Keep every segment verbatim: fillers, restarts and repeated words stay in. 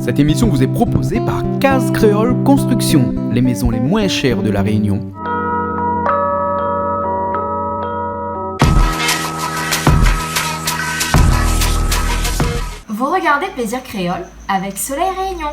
Cette émission vous est proposée par Case Créole Construction, les maisons les moins chères de La Réunion. Vous regardez Plaisir Créole avec Soleil Réunion.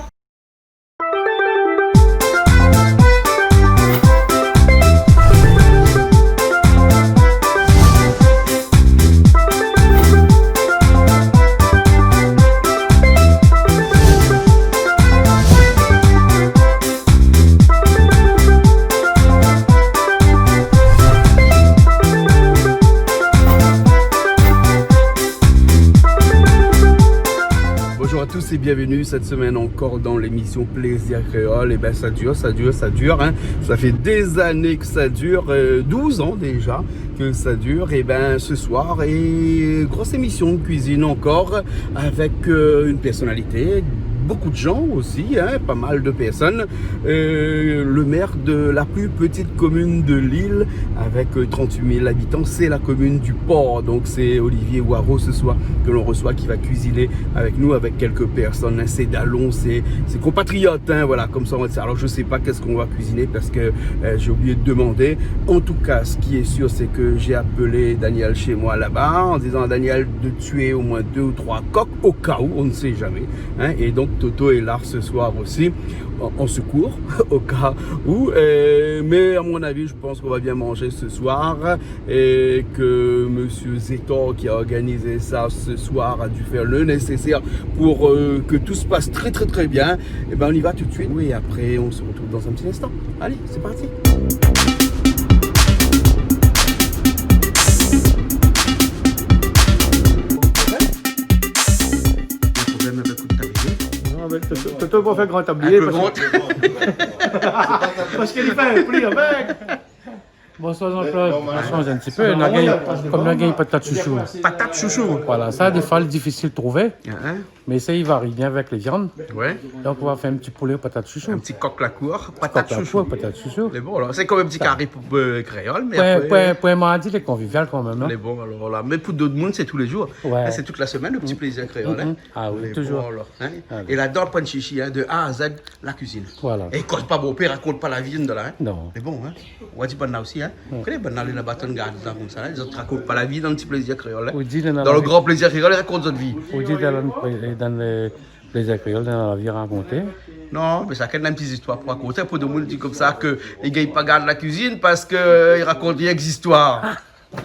Bonjour à tous et bienvenue cette semaine encore dans l'émission Plaisir Créole. Eh ben, ça dure, ça dure, ça dure, hein. Ça fait des années que ça dure, euh, douze ans déjà que ça dure. Eh ben, ce soir, et grosse émission de cuisine encore avec, euh, une personnalité, beaucoup de gens aussi, hein, pas mal de personnes. Euh, le maire de la plus petite commune de l'île, avec, euh, trente-huit mille habitants, c'est la commune du Port. Donc c'est Olivier Hoareau ce soir que l'on reçoit, qui va cuisiner avec nous, avec quelques personnes, hein, ses dalons, ses, ses compatriotes, hein, voilà, comme ça on va dire. Alors je sais pas qu'est-ce qu'on va cuisiner parce que, euh, j'ai oublié de demander. En tout cas, ce qui est sûr, c'est que j'ai appelé Daniel chez moi là-bas en disant à Daniel de tuer au moins deux ou trois coqs au cas où, on ne sait jamais, hein. Et donc Toto est là ce soir aussi, en, en secours, au cas où. Euh, mais à mon avis, je pense qu'on va bien manger ce soir et que monsieur Zetor, qui a organisé ça ce soir, a dû faire le nécessaire pour, euh, que tout se passe très, très, très bien. Eh ben, on y va tout de suite. Oui, après, on se retrouve dans un petit instant. Allez, c'est parti. Un problème avec le tablier ? Non, avec Toto, Toto va faire grand tablier. Avec le parce que, grand. Parce qu'il fait un pli avec. Bonsoir Jean-Claude. Bon, on change un petit peu. On a gagné, comme on a gagné patate chouchou. Patate chouchou. Voilà, ça, des fois, c'est difficile de trouver. Hein ? Mais ça, il varie bien avec les viandes. Ouais. Donc, on va faire un petit poulet aux patates chouchou. Un petit coq la cour, patate chouchou. Coq la cour, patate chouchou. Mais bon, alors, c'est comme un petit carré pour, euh, créole, mais après, pour, pour un mardi, c'est convivial quand même, hein. Mais bon, alors là, mais pour d'autres monde, c'est tous les jours. Ouais. Là, c'est toute la semaine, le petit plaisir créole, hein. Ah oui, toujours. Mais bon, alors, hein. Ah oui. Et là-dedans, pas de chichi, hein, de A à Z, la cuisine. Voilà. É i koz pa bonpé, rakont pa la vi, in, la, in. Non. Lé bon, in. Ou la di banna osi, in. Ou koné banna, lé laba, tann gard sa, konmsa la, zot i rakont pa la vi dan ti plézir kréol, in. Dan le gran plézir kréol, i rakont zot vi. Ou di dan, dan le plézir kréol, dan la vi rakonté. Non, mé shakinn na in ti zistoir pou rakonté. Pou demoun i di konmsa ke i gingn pa gard la kuizine parske i rakont rienk zistoir. I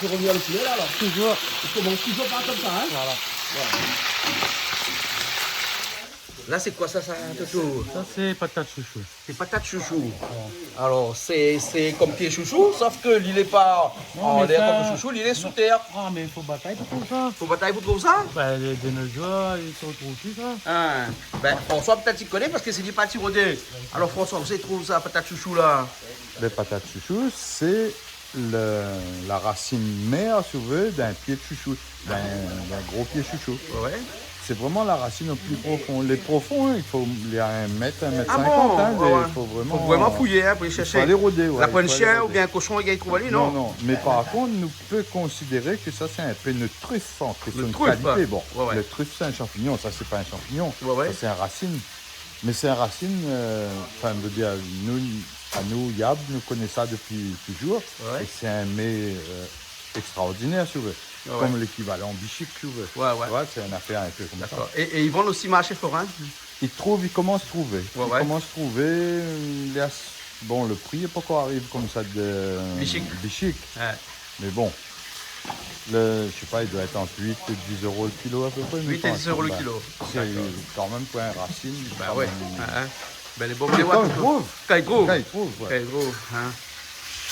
fo revnir le poulé la, alor. Toujours. I komans toujours par konmsa, in. Voilà. Voilà. La, sé koi sa, sa, Toto ? Sa, sé patat shoushou. Sé patat shoushou. Ouais. Alor, sé, sé konm pié shoushou, sof ke li lé pa anlèr konm shoushou, li lé sou tèr. Ah, mé i fo batay pou trouv sa. Fo batay pou trouv sa ? Bin, de, de nos jours, i trouv pi sa. In. Bin, François, pétèt, i koné parske sé li la parti rodé. Alor, François, ousa i trouv sa, patat shoushou la ? Le patat shoushou, sé le, la rasine mèr, si ou vé, d'in pié de shoushou, d'in, d'in gro pié shoushou. Ouais. Sé vréman la rasine o pli profon. Lé profon, in, i fo, lé a in mèt, in mèt sinkant, in, i fo vréman, i fo vréman fouyé, in, pou alé shèrshé. I fo alé rodé, ouais, i fo alé rodé. La poin shien oubien koshon, i gingn trouv ali, non ? Non, non. Mé par kont, nou pé konsidéré ke sa, sé in pé le truf, an késtyon de kalité. Le truf, ouais. Bon, le truf, sé in shanpignon, sa, sé pa in shanpignon. Ouais, ouais. Sa, sé in rasine. Mé sé in rasine, euh, anfin, mi vé dir, nou, anou, Yab, nou koné sa dopi toujour. Ouais. É sé in mé, euh, ékstraordinèr, si ou vé. Ouais, ouais. Konm lékivalan bishik, si ou vé. Ouais, ouais. Ouais, sé in afèr in pé konmsa. Dakor. É, é i vann osi marshé forin ? I trouv, i komans trouvé. Ouais, ouais. I komans trouvé, euh, lé as-, bon, le pri lé pankor arivé konmsa de bishik. Bishik. Ouais. Mé bon, le, mi koné pa, i doi èt ant uit é dis éro le kilo a pé pré, mi pans. Uit é dis éro le kilo. Dakor. Sé kan mèm pou in rasine, kan mèm. Bin ouais. In, in. Bin, lé bon, mé kan i trouv. Kan i trouv. Kan i trouv, ouais. Kan i trouv, in.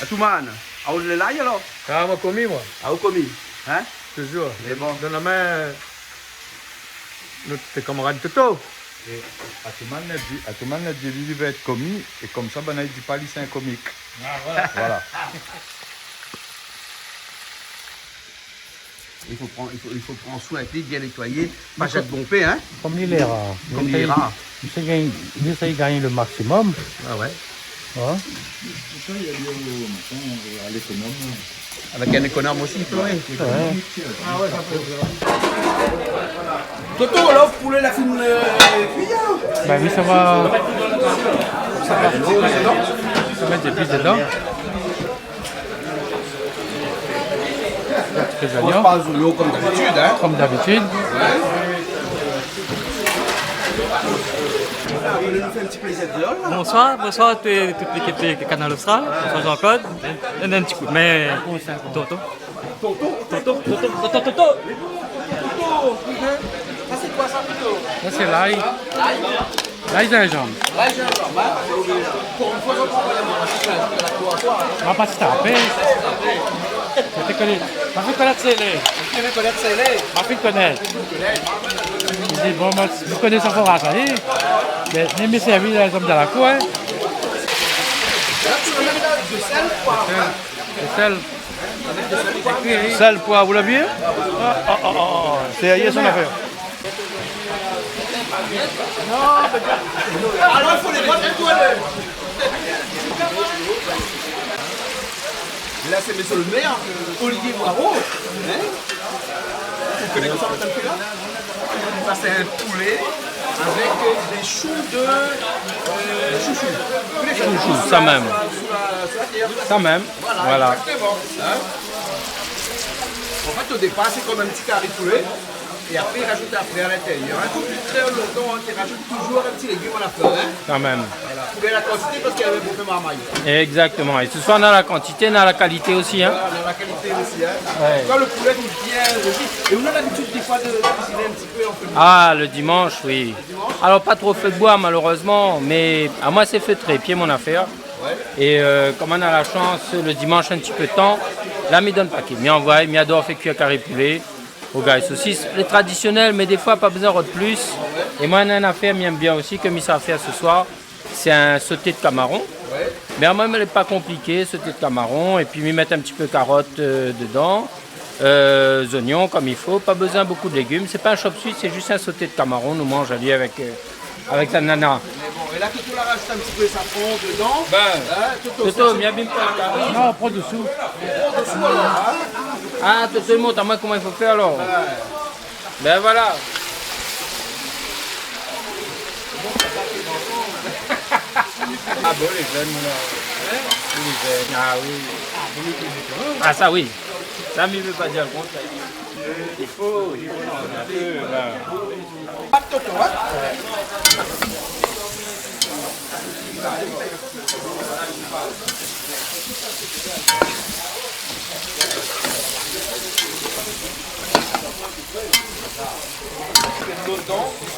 Atoumane, aou lé la alor ? Ah, moin komi, moin. Ah, ou komi, in ? Toujour. Mé bon. Donn la min, nout kamarad Toto. É Atoumane la di, Atoumane la di, li, li vé èt komi, é konmsa, banna i di pa li sé in komik. Ah, voilà. Voilà. I fo pran, i fo, i fo pran soin avèk li, bien nétoiyé, pa zèt bonpé, in. Konm li lé rar. Konm li lé rar. Li éséy gingn, li éséy gingn le maksimom. Ah ouais. In ? Sa, li la di o matin, a lékonom. Avèk in ékonom osi, oui. Ouais. Ah ouais, sa pé. Toto, la, poulé la fine, euh, kui, hein. Bin oui, sa va. Sa va. Sa va mèt plis dedan. Fé zonion. On passe de l'eau comme d'habitude, hein. Konm dabitid. Voilà, nou fé in ti plézir de l'eau, la. Bonsoir, bonsoir à tout, toute l'équipe de Kanal Austral. Bonsoir Jean-Claude. Donn in ti kou d'min, tonton. Tonton, tonton, tonton, tonton, tonton. Tonton, sa sé koi sa plito ? Sa sé lay. Lay ? Lay zinzanm. Lay zinzanm, hein ? Pou in foi, sa pran pa la koup, sa. Ma pa tapé. Ma fé konèt. Ma fé konèt sélé. Ma fé konèt sélé. Ma fé konèt. Li di, bon, ma, mi koné sa fo rasalé. Mé, mé mi sèrvi lé zom dan la kour, hein. Sèl, poiv, hein. Sèl. Sèl, poiv, ou la vi, hein ? Ah, ah, ah, ah. Sé, li lé son afèr. Non, mé alor, i fo lé bot pou alé. La, sé mésyé le mèr, Olivier Moirot, hein ? Ou koné kosa nou la fé la ? Sa sé in poulé avèk, euh, dé shou de, euh, shoushou. Shoushou, sa mèm. Sou la, sou la, sou la tèr. Sa mèm. Voilà, voilà. Exactement. Hein ? An fèt, o dépar, sé konm in ti kari poulé. É apré, i rajout apré a l'intérieur. Hein, konm dopi trè lontan, hein, i rajout toujour in ti légim a la fin, hein. Kan mèm. Voilà. Pou gingn la kantité, parské néna bonpé marmay. Exactement. É sé soi néna la kantité, néna la kalité osi, hein. Voilà, néna la kalité osi, hein. Ouais. Kan le poulé lé bien redi. É nou néna labitid défoi de kuiziné in ti pé an fé de boi. Ah, le dimanche, oui. Le dimanche. Alor, pa tro fé de boi, malérèzman, mé amoin, sé fé trépié, mon afèr. Ouais. É, euh, konm nou néna la shans, le dimanche, in ti pé de tan, la, mi donn pa ké. Mi anvoy, mi ador fé kui kari poulé, rougay sosis, lé tradisionèl, mé défoi, pa bezoin rod plis. É moin, néna in afèr mi èm bien osi, ke mi sa fé se soir, sé in soté de kamaron. Ouais. Mé amoin, lé pa konpliké, soté de kamaron, épi mi mèt in ti pé karot, euh, dedan, euh, zonion, konm i fo, pa bezoin bonpé de légim. Sé pa in chop suey, sé zis in soté de kamaron, nou manz ali avèk, euh, avèk sa nana. Mé bon, é la, Toto la rajout in ti pé safran dedan. Bin, hein, Toto, Toto, sa, mi abim pa. Non, pran dosou. Pran dosou, alor, hein. Ah, Toto, i mont amoin koman i fo fé, alor. Ouais. Bin voilà. Ah bon, lé jenn, la. Lé jenn, ah oui. Ah, sa, oui. Sa, mi vé pa dir le kontrèr. I fo, i fo, non, in pé, bin. Pa de Toto, hein ?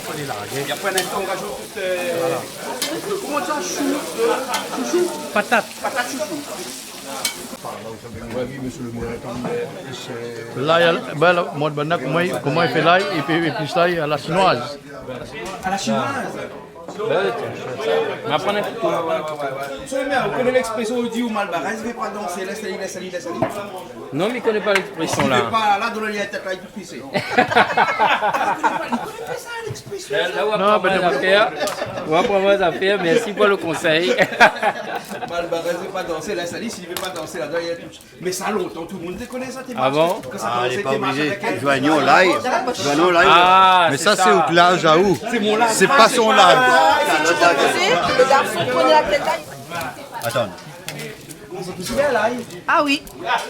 Fo lé largé. É apré, an mèm tan, i rajout tout, euh, koman i di sa, shou, euh, shoushou ? Patat. Patat shoushou. La, néna, bin, la, moin, banna, koman i, koman i fé lay, épi, épi sa, a la shinoiz. A la shinoiz. Bin, ma pran in kouto. Ouais, ouais, ouais, ouais. Sé bien, ou koné lèksprésion, i di, ou malbarèz, i vé pa dansé, lès ali, lès ali, lès ali. Non, mi koné pa lèksprésion, la. Ou koné pa, la, dan la tèt, la, i pé pisé. Ou koné pa, ou koné pa sa, lèksprésion, sa ? La, ou aprann amoin in zafèr. Ou aprann amoin in zafèr, mèrsi pou le konsèy. Malbarèz i vé pa dansé, lès ali, si i vé pa dansé, la, dan la tèt. Mé sa, lontan, tout le moun té koné sa, té marsh. Ah bon ? Kan sa la komans, té marsh avèk... Ah, lé pa oblizé. Zonion, lay. Zonion, lay. Ah, sé sa. Mé sa, sé out laz a ou. Sé mon laz. Sé pa son laz. Sé le garson i koné la tèt, la. Atann. Ah oui. Ah,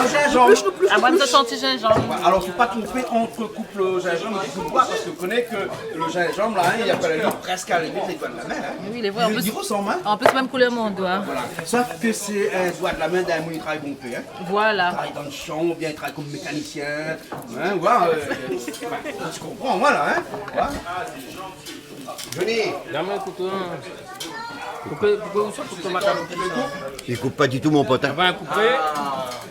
zinzanm. Plis, plis, plis. Ah, moin, mi santi zinzanm. Alor, fo pa tronpé ant koup le zinzanm é koup le doi, parské ou koné ke le zinzanm, la, hein, i apèl ali prèsk a la limit lé doi de la min, hein. Oui, lé vré. An plis, i rosanm, hein. An plis, mèm koulèr mon doi. Voilà. Sof ke sé in doi de la min d'in moun i travay bonpé, hein. Voilà. I travay dan le shan, oubien i travay konm mékanisien, hein, voilà, euh, bin, ou konpran, voilà, hein. Voilà. Johnny. Donn amoin in kouto, hein. Koupé, koupé, ou sa koup tomat ? I koup pa ditou, mon pote, hein. Apré, koupé,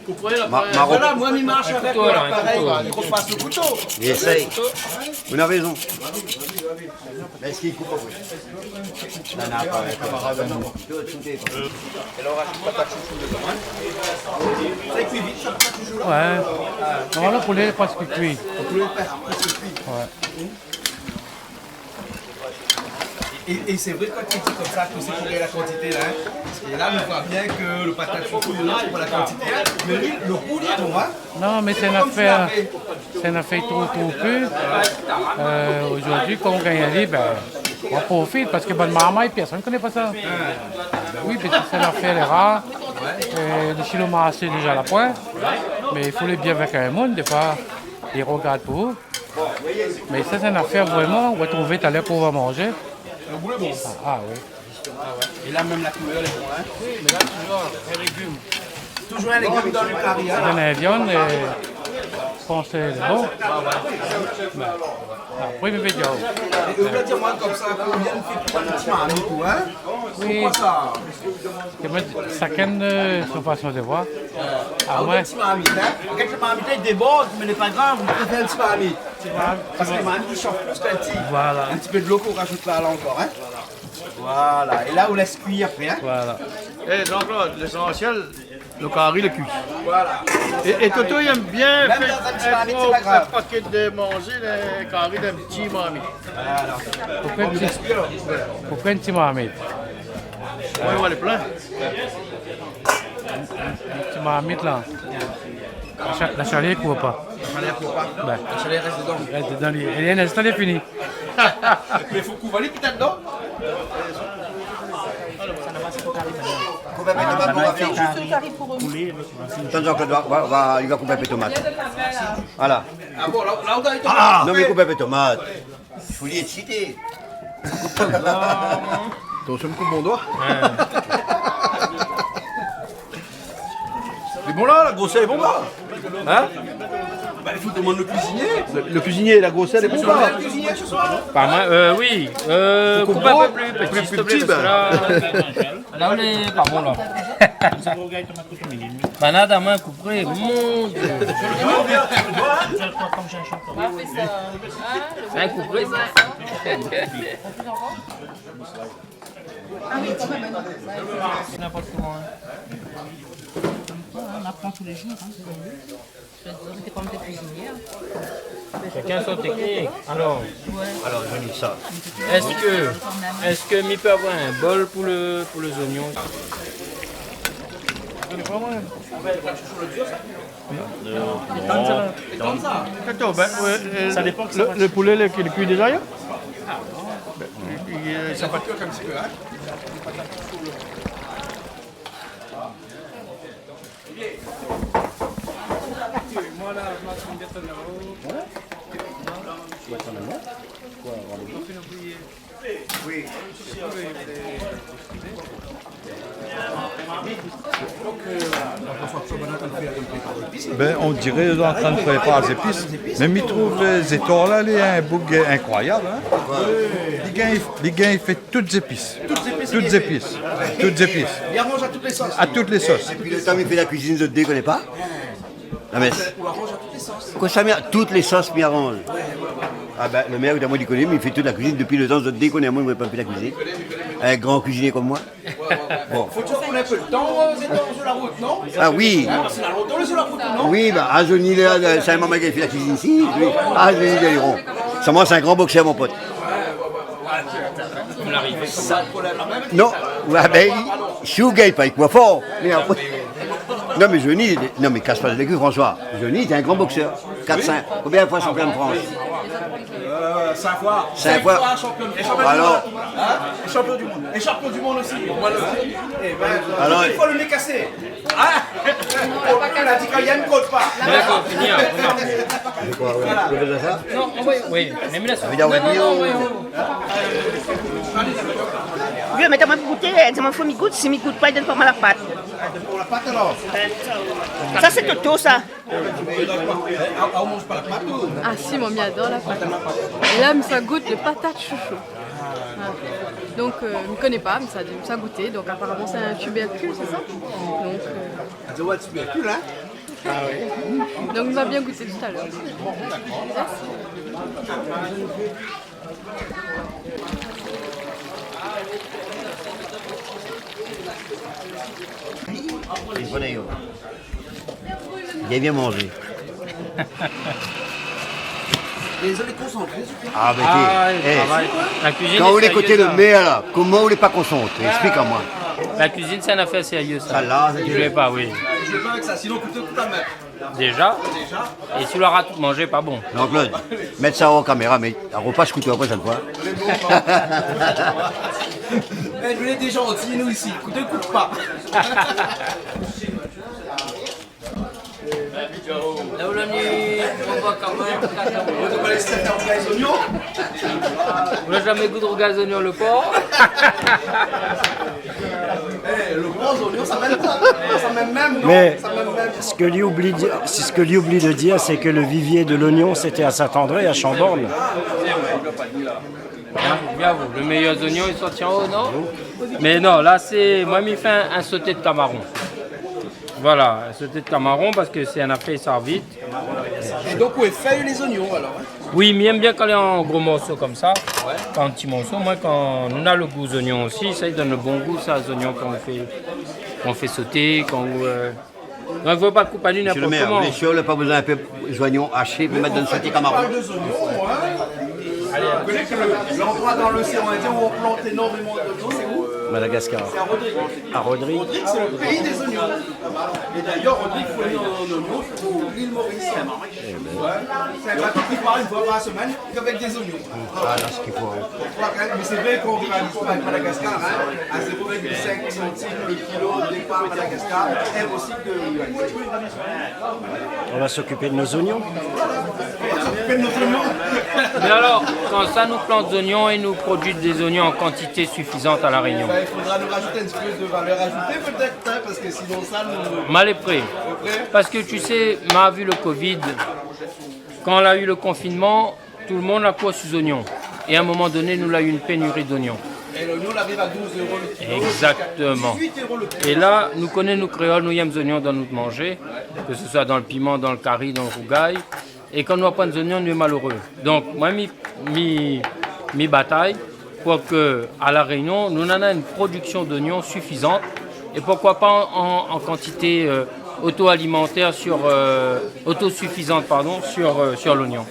koupé, ma, apré. Ma... Voilà, moin, mi marsh avèk mon aparèy, la, in kouto, la, in kouto. I ropas le kouto. I éséy. Kouto. Ou na rézon. Mé èske i koup pa, oui ? Non, non, pa, pa, pa. Tout, tout lé... É la, ou rajout patat shoushou dedan, hein. Sa i kui vit, sa, patat shoushou, la ? Ouais. Normalman, le poulé lé prèsk kui. Le poulé lé prèsk kui. Ouais. É, é sé vré, kan ou di konmsa, ke sé pou la kantité, la, in. É la, nou voi bien ke lo patat shoushou, non, sé pou la kantité, in. Mé li, lo gou, li lé bon, in. Non, mé sé in afèr, sé in afèr tro, tro pé. Euh, zordi, kan ou gingn ali, bin, ou profit, parske bann marmay, pèrsone i koné pa sa. Oui, pé-èt sé in afèr lé rar. Euh, lé shé lo marshé déza la poin. Mé i fo lé bien avèk in moun, défoi, i rogard pou ou. Mé sa, sé in afèr vréman, ou va trouv talèr kan ou va manzé. Lo gou lé bon. Ah, ah, oui. Ah ouais. É la, mèm la koulèr lé bon, in. Oui, mé la, touzour in légim. Touzour in légim dan lo kari, in. Dan la viann, euh, mi pans lé bon. Ah ouais. Bin, apré, mi vé dir. É ou la di amoin konmsa, konbien de fi pou in ti marmit, ou, in ? Oui. Poukosa sa ? Ke moin, shakinn, euh, son fason de voir. Ah, in ti marmit, in ? Kèk marmit i débord, mé lé pa grav, ou préfèr in ti marmit. Parske marmit i shof plis k'in ti. Voilà. In ti pé dolo k'ou razout la, la ankor, in ? Voilà. É la, ou lès kui apré, in ? Voilà. É Jean-Claude, lésansièl, lo kari lé kui. Voilà. É, é Toto, li èm bien fé in gro, in pakèt de manzé, lo kari dan in ti marmit. Voilà. Poukosa in ti, poukosa in ti marmit ? Ouais, ouais, lé plin. In ti marmit, la. La sha-, la shalèr i kour pa. La shalèr i kour pa. Bin. La shalèr i rès dedan. Rès dedan, li. É in instan, li lé fini. Mé fo kouv ali pétèt, non ? Koup in pé tomat, mon gason. Juste le carry pour eux. Atann, Jean-Claude va, va, va, li va koup in pé tomat. Voilà. Ah bon, la, la, ou gingn tomat. Ah non, mé koup in pé tomat. Fo li èt éksité. Atansion, mi koup mon doi. Ouais. Lé bon la, la grosèr lé bon la. In ? Bin, i fo domann lo kuizinié. Lo, lo kuizinié, la grosèr lé bon la. Sé ou le kuizinié se soir ? Pa moin, euh, oui. Euh, koup in pé pli pti, s'il te plaît, pli pti, parske la, la, lé pa bon la. Banna dan moin koupré, mon Dieu. Bin, koupré sa. N'importe comment, hein. On apprend tous les jours, hein. C'était pas un cuisinier. Chacun son technique. Alors, ouais. Alors, je dis ça. Est-ce que, est-ce que mi pé avoir un bol pour le, pour les oignons ? Attends, ben, ouais, euh, ça dépend que le, ça va le poulet, là, qui est cuit déjà, hein ? Ben, il, il, euh, ça va. Ben, on dirait ils sont en train de préparer les épices. Mais mi trouv, euh, Zétor la, li lé in boug incroyable, hein. Li gingn, li gingn fé tout zépis. Tout zépis. Tout zépis. Li aranz à toutes les sauces. À toutes les sauces. Épi le tan mi fé la kuizine, zot dé i koné pa. La mès. Ou aranz à toutes les sauces. Kosa mi, toutes les sauces mi aranz. Ah ben, le mèr, li koné, mi fé tout la kuizine dopi le tan zot dé i koné, moin, moin la pa fé la kuizine. In gran kuizinié konm moin. Bon. Fo touzour pran in pé le tan, euh, sur la rout, non ? Ah oui. Hein, parske la lontan, sur la rout, non ? Oui, ben, ah, Johnny, la, la, sé in momon ki fé la kuizine isi, oui. Ah, Johnny Deliron. Sa moin, sé in gran boksèr, mon pote. Non, ah ben, si ou gingn pa, i kour for. Mé apré, non, mé Johnny, non, mé kas pa avèk li, François. Johnny, sé in gran boksèr. Quatre, cinq. Konbien de foi shanpion de Frans ? Euh, cinq fois. Cinq fois. Cinq fois shanpion de Frans. Alors. Hein ? Et champion du monde. Et champion du monde aussi. Voilà. Eh ben, alors, une fois le nez cassé. Ah ! On l'a dit quand il y a une côte pas. D'accord, fini, hein. Pourquoi, ouais, tu peux faire ça ? Non, envoyez. Oui, mais là, ça veut dire, non, non, non, envoyez. Vieux, mé amoin pou gouté, di amoin fo mi gout, si mi gout pa, i donn pa moin la pat. Sa sé Toto sa. Ah si, moin mi ador la patat. É la, mi sa gout le patat shoushou. Ah. Donk, euh, mi koné pa, mi sa, mi sa gouté. Donk aparaman sé in tubercule, sé sa ? Donk, euh, ah ouais, tubercule, hein ? Ah oui. Donk mi sa bien gouté talèr. Mèrsi. Vien, vien manzé. Lé zot lé konsantré, sé bien. Ah, mé ah, té, é, travay. La kuizine, kan ou lé koté lo mèr la, koman ou lé pa konsantré ? Explik amoin. La kuizine, sé in afèr sérié, sa. Sa la, sé sérié. Oubli pa, oui. Mi zoué pa avèk sa, sinon, kouto, kouto, mèm. Déza. Déza. É si ou la rat tout manzé, pa bon. Jean-Claude, mèt sa an kaméra, mé aropas kouto la proshèn foi. É, nou lé dé zanti, nou, isi. Kouto, kouto pa. La, ou la ni, ou va kan mèm, ou la zamé gout rougay zonyon, lo por ? É, lo por, zonyon, sa mèm pa. Sa mèm mèm, non, mé sa mèm mèm. Mé sak li oubli di-, sak li oubli de dir, sé ke lo vivié de zonyon, sété à Saint-André, à Chamborne. Bien, bien, lo méyèr zonyon, i sort anlèr, non ? Mé non, la, sé, moin, mi fé in, in soté de kamaron. Voilà, in soté de kamaron, parske sé in afèr i sort vit. É donk, ou fèy lé zonyon, alor, in ? Oui, mi èm bien kan lé an gro morso konmsa. Ouais. Pa an ti morso. Moin, kan nou na lo gou zonyon osi, sa i donn lo bon gou, sa, zonyon, kan ou fé, kan ou fé soté, kan ou, euh, donk, fo pa koup ali ninport koman. Mésyé lo mèr, ou lé sir, ou la pa bezoin in pé zonyon ashé pou mèt dan in soté kamaron ? Parl de zonyon, in. Ou koné ke lo, landroi dan loséan Indien ousa i plant énormeman zonyon, sé ousa ? Madagascar. Sé à Rodrigues. À Rodrigues. Rodrigues, sé lo péi dé zonyon. É d'ayèr, Rodrigues fourni an zonyon tout lil Moris. Eh ben. Ouais. Sé in bato ki par in foi par semèn, k'avèk dé zonyon. Ah, la, sak i fo, in. Mé sé vré, kan ou rogard listoir avèk Madagascar, in, à zéro virgule cinq centimes le kilo de départ, Madagascar èm osi ke On va s'occuper de nos oignons. Mé alor, kan sa nou plant zonyon é nou produi dé zonyon an kantité sifizan à La Réunion. Ben, il faudra nous rajouter un petit peu de valeur ajoutée peut-être, hein, parce que sinon ça, nous... Mal est prêt. Est prêt. Parce que tu sais, ma vu le covid, quand on a eu le confinement, tout le monde la kour su zonyon. É à un moment donné, nou la u une pénurie d'oignons. Et l'oignon, il arrive à douze euros le kilo, jusqu'à dix-huit euros le kilo. Exactement. É la, nou koné nou kréol, nou yèm zonyon dan nout manzé, ke se soi dan lo piman, dan lo kari, dan lo rougay. É kan nou na poin zonyon, nou lé maléré. Donk, moin, mi, mi, mi batay pou ke, à La Réunion, nou néna une production d'oignons suffisante. Et pourquoi pas en, en, en quantité, euh, auto-alimentaire sur, euh, autosuffisante, pardon, sur, euh, sur l'oignon.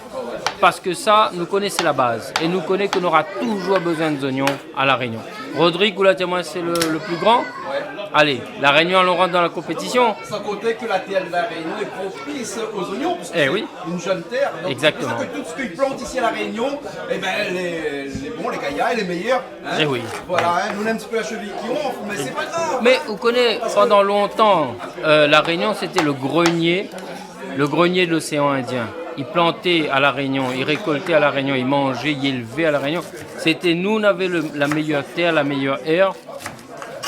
Parce que ça, nou koné sé la baz. É nou koné ke nou nora toujour bezoin de zonyon à La Réunion. Rodrigue, ou la di amoin, sé le, le plus grand. Ouais. Allez, La Réunion, alon rant dan la konpétision. Sans compter que la terre de La Réunion est propice aux oignons, puisque c'est une jeune terre. Eh oui. Exactement. Donc, c'est pour ça que tout ce qu'ils plantent ici à La Réunion, eh ben, les, les bons, les gaillards et les meilleurs, hein. Eh oui. Voilà, hein, nous, on a un petit peu la cheville qui ronfle, mais c'est pas grave. Mé ou koné, pandan lontan, euh, La Réunion, c'était le grenier, le grenier de l'océan Indien. I planté à La Réunion, i rékolté à La Réunion, i manzé, i élvé à La Réunion. Sété nou, nou navé le, la méyèr tèr, la méyèr èr.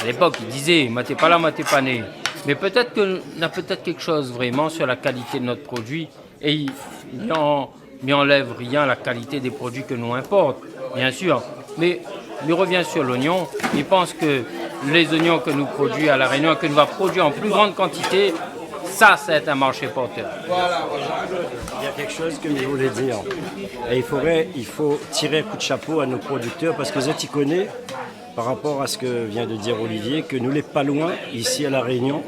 À l'époque, i dizé, moin té pa la, moin té pa né. Mé pétèt ke na pétèt kékshoz vréman sur la kalité de nout produi. É i, i an-, mi anlèv rien à la kalité dé produi ke nou inport, bien sûr. Mé mi revien sur l'oignon. Mi pans ke lé zonyon ke nou produi à La Réunion, ke nou va produi an pli gran kantité, sa, sa va èt in marshé portèr. Voilà, voilà. Il y a quelque chose que je voulais dire. Et il faudrait, il faut tirer un coup de chapeau à nos producteurs parce que zot i koné, par rapport à ce que vient de dire Olivier, que nou lé pa loin, ici à La Réunion,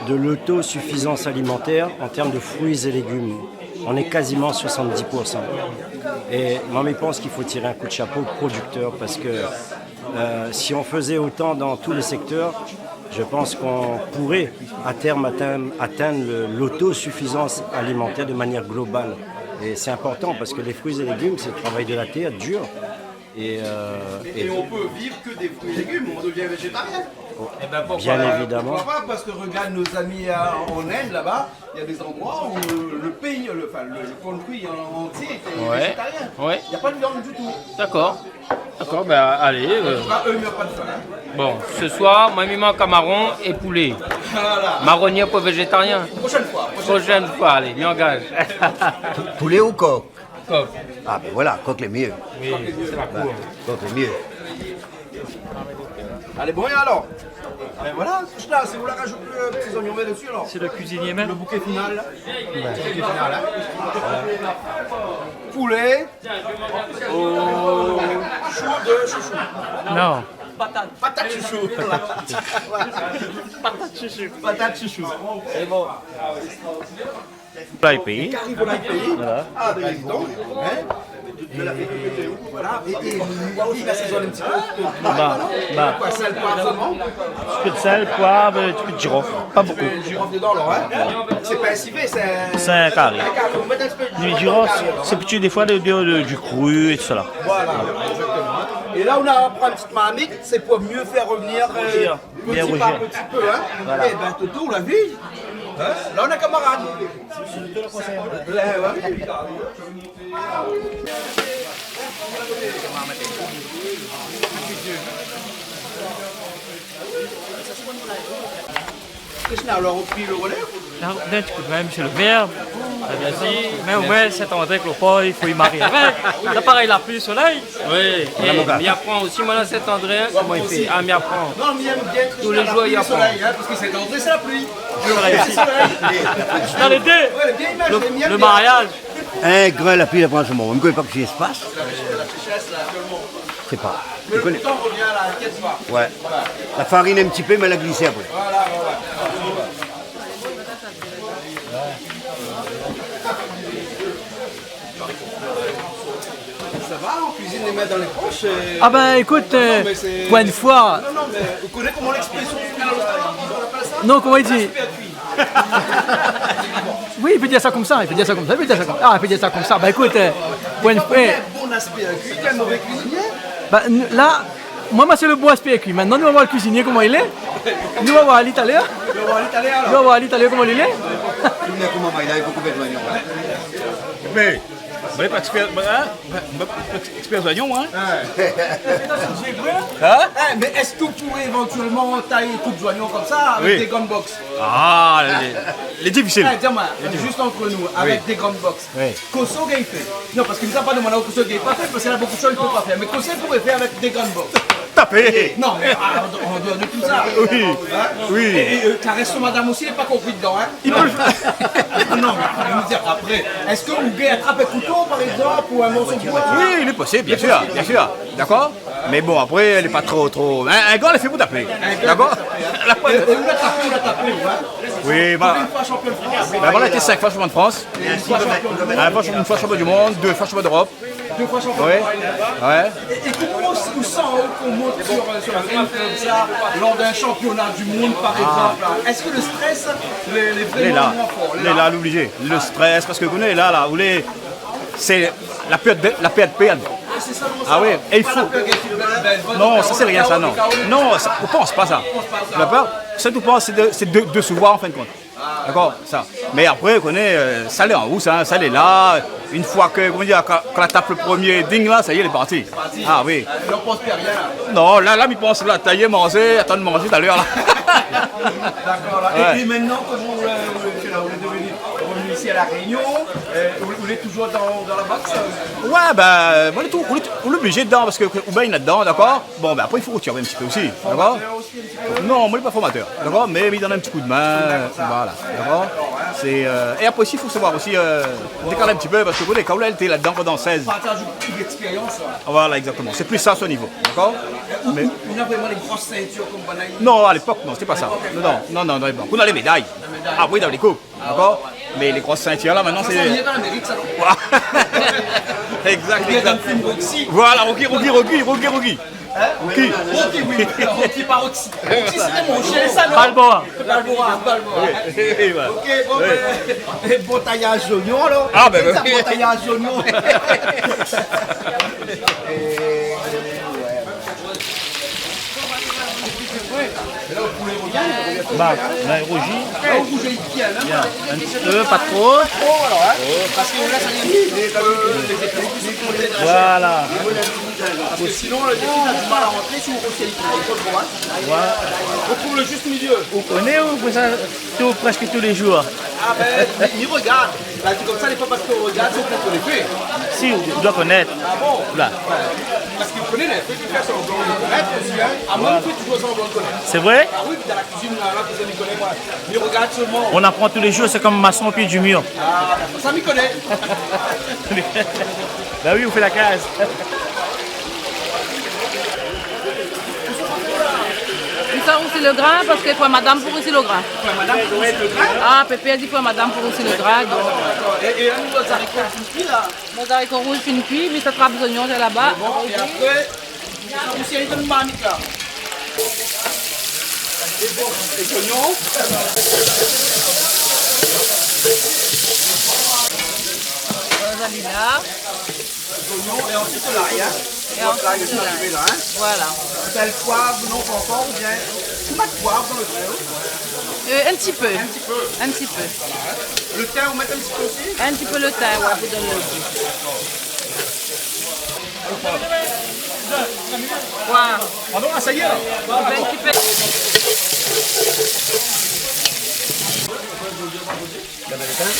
de l'autosuffisance alimentaire en termes de fruits et légumes. On est quasiment à soixante-dix pour cent. Et moi, je pense qu'il faut tirer un coup de chapeau aux producteurs parce que, euh, si on faisait autant dans tous les secteurs, je pense qu'on pourrait à terme atteindre, atteindre le, l'autosuffisance alimentaire de manière globale. Et c'est important parce que les fruits et légumes, c'est le travail de la terre, dur. Et, euh, et, et on peut vivre que des fruits et légumes, on devient végétarien. Oh, bien évidemment. Eh ben, pourquoi pas ? Parce que regarde nos amis, euh, en Inde, là-bas, il y a des endroits où le, le pays, le, enfin, le, le country en entier était végétarien. Ouais. Il y a pas de viande du tout. D'accord. D'accord, ben, allez, euh. En tout cas, eux, ils meurent pas de faim, hein. Bon, ce soir, moin, mi manz kamaron é poulé. Voilà. Maronièr pou végétarien. Prochaine fois, prochaine fois. Prochaine fois, allez, mi angaz. Poulé ou kok ? Kok. Ah, ben voilà, kok lé myé. Oui, sé la kour. Kok lé myé. Alé, bon, é alor ? Ben voilà, tousa, si ou la rajout lo ti zonyon vèr dési, alor. C'est le cuisinier même ? Le bouquet final. Ouais. Le bouquet final, hein. Voilà. Poulé. Oh. Chou de chouchou. Non. Patate. Patate chouchou. Patate chouchou. Patate chouchou. C'est bon. Volaï péi. Kari volaï péi. Voilà. Ah, ben, dis donc, hein. Et, et voilà. Et, et, et, et, et, la saison un petit peu. Bah, bah. Quoi, sel, poivre seulement ? Un petit peu de sel, poivre, un petit peu de girofle. Pas beaucoup. Un petit peu de girofle dedans, alors, hein. C'est pas un civet, c'est un, c'est un kari. Un kari. Vous mettez un petit peu de girofle dans le kari, alors, hein. Mais girofle, c'est plutôt des fois de, de, de, du cru et tout cela. Voilà, exactement. Et là, on a pris une petite marmite, c'est pour mieux faire revenir, euh, Rougir. Bien rougir. Petit par petit peu, hein. Voilà. Eh ben, Toto, ou la vi, hein ? Là, on est camarades. Ouais, ouais. Qu'est-ce que c'est, alors, on plie le relais ? Non, non, tu peux même chez le maire. Ah, bien sûr. Merci. Mais au moins, Saint-André avec le port, il faut y marier avec. Là, pareil, la pluie, soleil. Oui, eh, mon gars. Mi aprann osi, moin, la Saint-André, hein, koman i fé. Ah, mi aprann. Non, mi èm bien Christian, la pluie, le soleil, hein, parce que Saint-André, c'est la pluie. Tous les jours, il y a pont. Le soleil. Dans les deux. Ouais, bien imaginé, bien, bien. Le mariage. In gran lapli la pran an se moman. Mi koné pa kosa i pas. La sécheresse, là, actuellement. Sé pa. Mais le temps revient, là, inquiète pas. Ouais. Voilà. La farine in ti pé, mé èl la glisé apré. Voilà, voilà. Ça va, on cuisine les mains dans les poches, euh. Ah ben, écoute, euh, non, mais c'est, pour une fois. Non, non, mais vous connaissez comment l'expression finale, on appelle ça ? Non, comment il dit ? Aspect à cuire. Oui, il peut dire ça comme ça, il peut dire ça comme ça, il peut dire ça comme, ah, il peut dire ça comme ça. Bah, écoute, euh, pour une fois. Quand on dit un bon aspect à cuire, un mauvais cuisinier ? Bah, n-, là, Moin, moin sé le bon aspé èk li. Mintnan, nou va voir le kuizinié, koman li lé. Nou va voir ali talèr. Nou va voir ali talèr, alor. Nou va voir ali talèr, koman li lé. Tout d'abord, koman li lé, il faut couper les oignons, hein. Mé, moin lé pa ékspèr, hein, moin lé pa ékspèr zoignon, hein. Ouais. Hein ? Eh, mais est-ce que vous pourrez éventuellement tailler tout zoignon comme ça avec des grandes box ? Oui. Ah, lé, lé difisil. Eh, dis-moi, juste entre nous, avec des grandes box. Oui. Kosa ou gingn fé ? Non, parske mi sa pa demann aou kosa ou gingn pa fé, parske na bonpé shoz ou pé pa fé. Mé kosa ou pouré fé avèk dé grann box ? Tapé. Non, mé, ah, an, an déor de tousa. Oui. Hein ? Oui. É, é, euh, karès son madam osi, lé pa konpri dedan, hein ? I pé le fé. Non, mé nou di apré. Èske ou gingn atrap in kouto, par égzanp, ou in morso d'boi ? Oui, lé posib, bien sir, bien sir. Dakor ? Mé bon, apré, lé pa tro, tro, hein, in gran lé fé pou tapé. Dakor ? É, é ou la tapé, ou la tapé, hein ? Oui, voilà. Konbien d'foi shanpion de Frans ? Ben voilà, été cinq fois champion de France. É in foi shanpion du mond. Ah, in foi, une fois champion du monde, deux fois champion d'Europe. Deux fois champion du mond. Ouais. Ouais. É, é koman ou, ou san, ou, kan ou mont sur, euh, sur le ring konmsa, lor d'in shanpiona du mond, par égzanp, la ? Èske le strès, lé, lé vréman moin for ? Lé la, lé la, lé oblizé. Le strès, parske ou koné, la, la, ou lé, sé la pèr de, la pèr de pèr. Ah, sé sa, non, sa. Ah oui, é i fo. Pa la pèr ke tu perdes, ben, non, sa, sé rien, sa, non. Non, sa, ou pans pa sa. Ou pans pa sa. La pèr, sak ou pans, sé de, sé de, de désevoir, an fin de kont. Dakor, sa. Mé apré, ou koné, euh, sa lé an ou, sa, sa lé la. In foi ke, koman dir, kan, kan la tap le promié ding la, sa y est, lé parti. Parti. Ah oui. Euh, ou pans pi rien la. Non, la, la, mi pans la, tayé, manzé, atann manzé talèr la. Dakor, la. Ouais. É, é mintnan, koman ou, euh, ou lé, ou lé devenu, revenu isi a La Rényon, euh, ou, ou lé toujour dan, dan la box, euh ? Ouais, ben, moin lé tou, ou lé, ou lé oblizé dedan, parske ou bingn ladan, dakor ? Bon, ben, apré, i fo ou tir in ti pé osi, dakor ? Non, moin lé pa formatèr, dakor ? Mé mi donn in ti kou d'min, euh, voilà, dakor ? Sé, euh, é apré osi, i fo savoir osi, euh, dékal in ti pé, parske ou koné, kan ou la été ladan pandan sèz. Partaz out ti pé d'expérience, la. Voilà, exactement. Sé plis sa, son nivo, dakor ? Ou, mé ou, ou na vréman lé gro sintir konm banna ? Non, a lépok, non, sété pa sa. Non, non, non, non, a lépok. Ou na lé méday. Lé méday. Ah oui, dan lé koup. Dakor ? Mé lé gro sintir la, mintnan, sé... Sa, sa i vien dan Amérik, sa, non ? Exact, exact. Ou bien dan le film Rocky. Voilà, Rocky, Rocky, Rocky, Rocky, Rocky. Hein ? Rocky. Rocky, oui. Rocky, pa Roxy. Roxy, sété mon shien, sa, non ? Balboa. Balboa, Balboa. Oui, oui, oui, voilà. Ok, bon, ben, é bon tayaz zoignon, alor. Ah, ben, ben, oui. Bon tayaz zoignon. Ba, la, rouzi. Bien. In ti pé, pa tro. Voilà. Parske sinon, le défi, t'as du mal à rentrer si on rouzi tro, tro, tro, hein. Ouais. On trouve le juste milieu. Ou koné, ou fé sa tou, prèsk tou lé zour. Ah ben, mi, mi rogard. La di konmsa, lé pa parske ou rogard, sé ou koné fé. Si, ou doi konèt. Ah bon ? La. Parske ou koné, lé fé ki fé sanblan de konèt osi, hein. Ah, moin, mi fé toujour sanblan de konèt. Sé vré ? Ah oui, dan la kuizine, la, la kuizine, mi koné, moin. Mi rogard solman. On apprend tous les jours, c'est comme maçon au pied du mur. Ah, sa, mi koné. Ben oui, ou fé la kaz. Sa, ou sé Lo grin, parske fo madam pou rousi lo grin. Fo madam pou rousi lo grin ? Ah, Pépé la di fo madam pou rousi lo grin, donk. É, é la, nout zariko fine kui la. Mon zariko rouz fine kui, mé sa trap zonyon lé laba. Bon, é apré, sa osi, i donn marmit la. É bon, é zonyon. Voilà, la. Zonyon é ansuit lay, in. É ansuit lay. Lay, in. Voilà. Sèl, poiv, non, pankor, oubien ou mèt poiv dan lo grin ? Euh, in ti pé. In ti pé. In ti pé. Lo tin, ou mèt in ti pé osi ? In ti pé lo tin, ouais, pou donn lo gou. Waouh. Ah bon, sa i lé la ? In ti pé. Gard lo tin.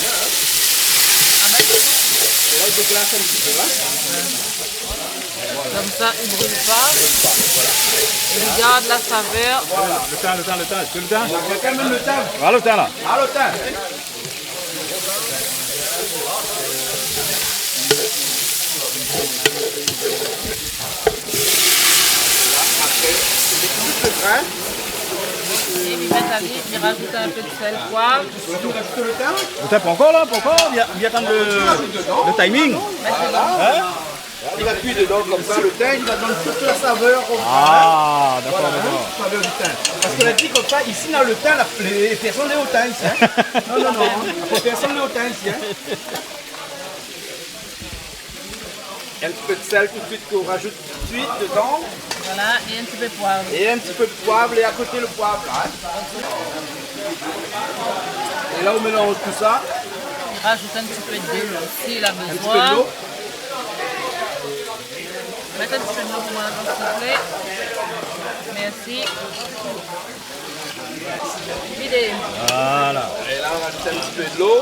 É la, i déglas in ti pé, in. Konmsa, i bril pa. É i gard la savèr. Voilà. Lo tin, lo tin, lo tin. Lo tin. Lo tin, mèm lo tin. Ah, lo tin la. Ah, lo tin. Apré, i dékoup lo grin. É pi, mèt ali, i razout in pé d'sèl, poiv. Ou razout lo tin ? Lo tin pankor la, pankor, i vien, i vien atann lo, lo timing. Mèt dedan. In ? I va kui dedan konmsa, lo tin, i va donn tout la savèr o grin. Ah, dakor, dakor. Voilà, in, savèr di tin. Parske la di konmsa, isi, dan lo tin, la, lé, pèrsone lé o tin isi, in. Non, non, non, in. Pèrsone lé o tin isi, in. In ti pé d'sèl toutsuit, k'ou razout toutsuit dedan. Voilà, é in ti pé poiv. É in ti pé d'poiv, é a koté lo poiv la, in. É la, ou mélanz tousa. Razout in ti pé dolo si la bezoin. In ti pé dolo. Mèt in ti pé dolo pou moin, s'il te plaît. Mèrsi. Vidé. Voilà. É la, ou razout in ti pé dolo.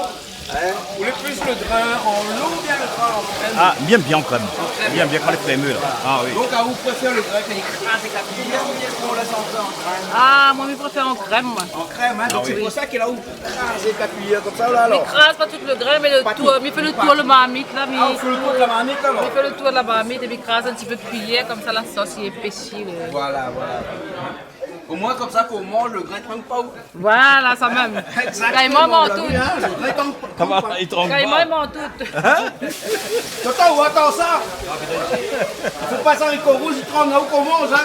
In ? Ou lé plis lo grin anlo oubien lo grin an krèm ? Ah, mi èm bien an krèm. An krèm. Mi èm bien kan lé krémé la. Ah oui. Donk, a, ou préfèr lo grin kan lé krazé, kan lé kui, oubien kan ou lès an krèm ? Ah, moin, mi préfèr an krèm, moin. An krèm, in ? Ah oui. Donk sé pou sa ke la ou kraz èk la kuiyèr konmsa la, alor. Mi kraz pa tout lo grin, mé lo tour, mi fé lo tour la marmit la, mi... Ah, ou fé lo tour la marmit, alor. Mi fé lo tour la marmit é mi kraz in ti pé kuiyèr, konmsa la sos i épési, lo... Voilà, voilà. Omoin, konmsa, kan ou manz, lo grin i tang pa ou. Voilà, sa mèm. Exactement, kan i manz, i manz tout. Kan i manz, i tang pa. Kan i manz, i manz tout. In ? Toto, ou antann sa ? I fo pa zariko rouz i tang, ou koman sa ?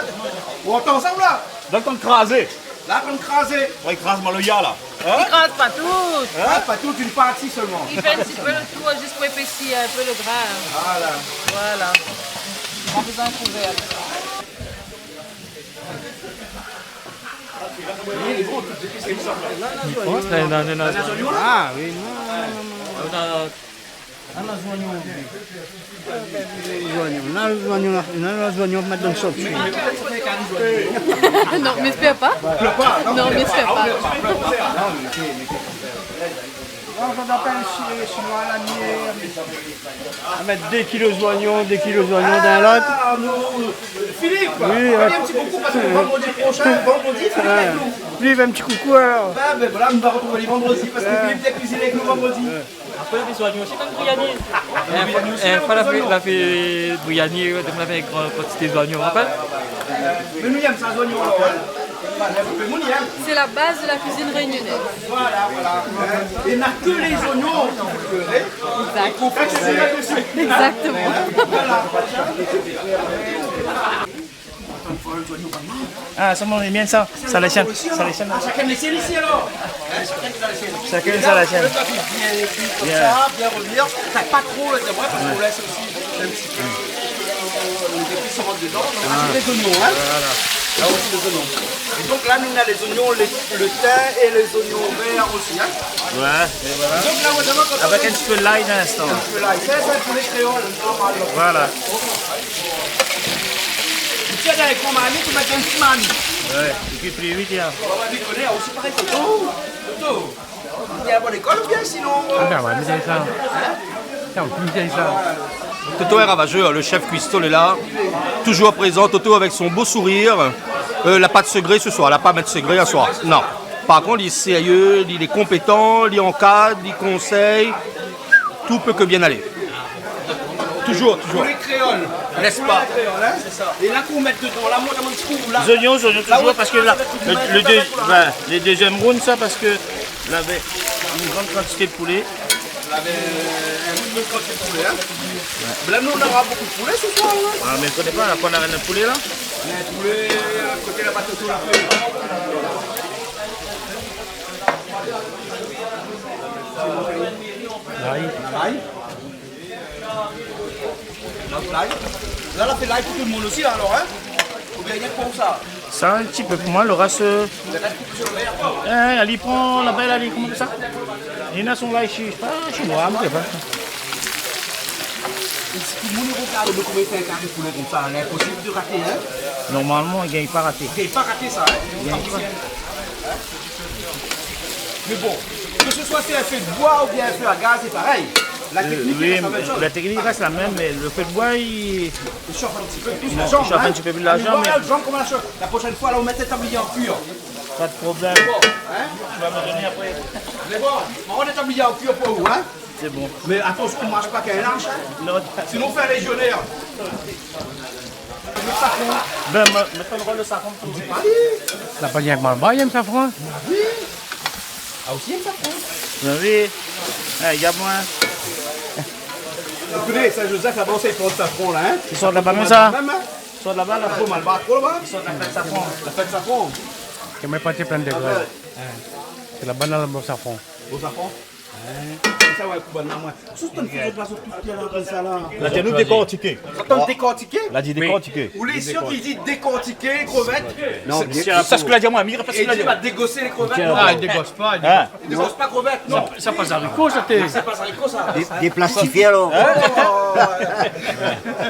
Ou antann sa, ou la ? Donk, ou antann krazé. La, ou antann krazé. Ouais, i kraz maloya la. In ? I kraz pa tout. In ? Ah, pa tout, une partie seulement. I fé in ti pé lo tour, zis pou épési in pé lo grin. Voilà. Voilà. Pa bezoin kouvèr. Ah oui, non, non, non, non. Zoignon, non, zoignon, non, zoignon, mèt dan sos. Non, mi èspèr pa. Non, mi èspèr pa. Non, sa d'apèl chi-, chinois la mièr. A mèt dé kilo zoignon, dé kilo zoignon dan lot. Ah, nou, Philippe, oui, in ti koukou parske vandredi proshin, vandredi, Philippe lé avèk nou. Li fé in ti koukou, alor. Bin, bin voilà, nou va artrouv ali vandredi parske Philippe i kuizine avèk nou vandredi. Apré, la fé zoignon osi konm briani. In foi, in foi, la fé, la fé briani, la fé gran kantité zoignon, ou rapèl ? Mé nou, i èm sa, zoignon, alor, in. Sé la baz de la kuizine rényonaise. Voilà, voilà. É na ke lé zoignon ki fé pléré. Exact. É k'ou fé pléré desi. Exactement. Voilà. Ah, sa, mon, lé bien, sa. Sa, la sienne. Sa, la sienne. Ah, shakinn lé sienne isi, alor. Shakinn sa la sienne. Bien, bien, bien. Konmsa, bien revenir. Sa, pa tro, sé vré, parske ou lès osi in ti pé. Lé zépis i rant dedan, donk, ah, sé lé zoignon, in. Voilà. La osi, lé zoignon. É donk la, nou na lé zoignon, lé, lo tin é lé zoignon vèr osi, in. Ouais, é voilà. Donk la, ou va demann... Avèk in ti pé lay dan linstan. In ti pé lay. Sa, sé pou lé kréol, normal. Voilà. Ou tir dan in gran marmit, ou mèt dan in ti marmit. Ouais, é pi pli vit, in. Ou va dékoné, osi parèy, Toto. Toto. Ou lé bon lékol oubien sinon, euh... Ah, bin ouais, mi gingn sa. Hein ? Tiens, mi gingn sa. Toto est ravageur, le chef cuistot lé la, toujours présent. Toto avec son beau sourire. Euh, la pa de segré ce soir, la pa mèt segré aswar. Non. Par kont, li lé sérieux, li lé konpétan, li ankad, li konsèy. Tout peut que bien aller. Toujours, toujours. Poulet créole. N'est-ce pas ? Poulet créole, hein ? C'est ça. Et là, qu'on met dedans, là, moi, dans mon petit coup, là. Zonion, zonion, toujours, parce que là, le, le deuxi-, ben, le deuxième round, sa, parce que lavé une grande quantité de poulet. Lavé, euh, une grande quantité de poulet, hein. Ouais. Mais là, nous, on aura beaucoup de poulet ce soir, hein. Ah, mais je connais pas, là, qu'on a un poulet, là. Un poulet, euh, côté là-bas, tout, tout, là. L'ail. L'ail. Donk, l'ail. La, la fé l'ail pou tout le moun osi, la, alor, hein ? Oubien rienk pou sa ? Sa, in ti pé pou moin, le rès, euh, hein, ali pran la bèl, ali, koman sa ? Li na son l'ail chi-, ah, chinois, mi koné pa. É si tout le moun i rogard, koman i fé in kari poulé konmsa, l'inposib de raté, hein ? Normalman, i gingn pa raté. I gingn pa raté sa, hein ? I gingn pa. Mé bon, ke se soi si in fé d'boi oubien in fé a gaz, sé parèy. La teknik i rès la mèm shoz. Euh, oui, la teknik i rès la mèm, mé le fé d'boi, i, i shof in ti pé plis la janm, i shof in ti pé plis la janm, mé la proshèn foi, la, ou mèt in tablié an kuir. Pa de problèm. Bon, hein ? Tu vas me donner après. Mé bon, ma mèt in tablié an kuir pou ou, hein ? Sé bon. Mé atansion, ou marsh pa k'in larsh, hein ? Non. Sinon, ou fé in lézionèr. Le safran. Ben, ma, ma fé in rol de safran pou ou. Di pa li. La pa di avèk malbar, i yèm safran. Ah oui. Ah, osi, i yèm safran. Ben oui. Eh, gard amoin. Ékout, Sin-Zozèf, laba, sa i plant safran, la, hein ? I sort laba mèm, sa ? Mèm, hein ? I sort laba, la. Tro malbar, tro laba. I sort la fèt safran. La fèt safran. Ke moin parti plin de grèn. Ah ouais. Sé laba, na le safran. Bon safran. Hein ? Sa, ouais, pou bann la, moin. Sou tann foto plas tout la, konmsa la. La di anou dékortiké. Sa tann dékortiké ? La di dékortiké. Ou lé sir ki di dékortiké lé krevèt ? Non, sé, sé sak la di amoin, mi répèt sak la di. É di pa dégosé lé krevèt, non ? Ah, i dégos pa, i dégos pa. I dégos pa krevèt, non ? Sa, sa pa zariko, sa, té. Sa pa zariko, sa. Dé-, déplastifié, alor. Hein ? Oh, ouais.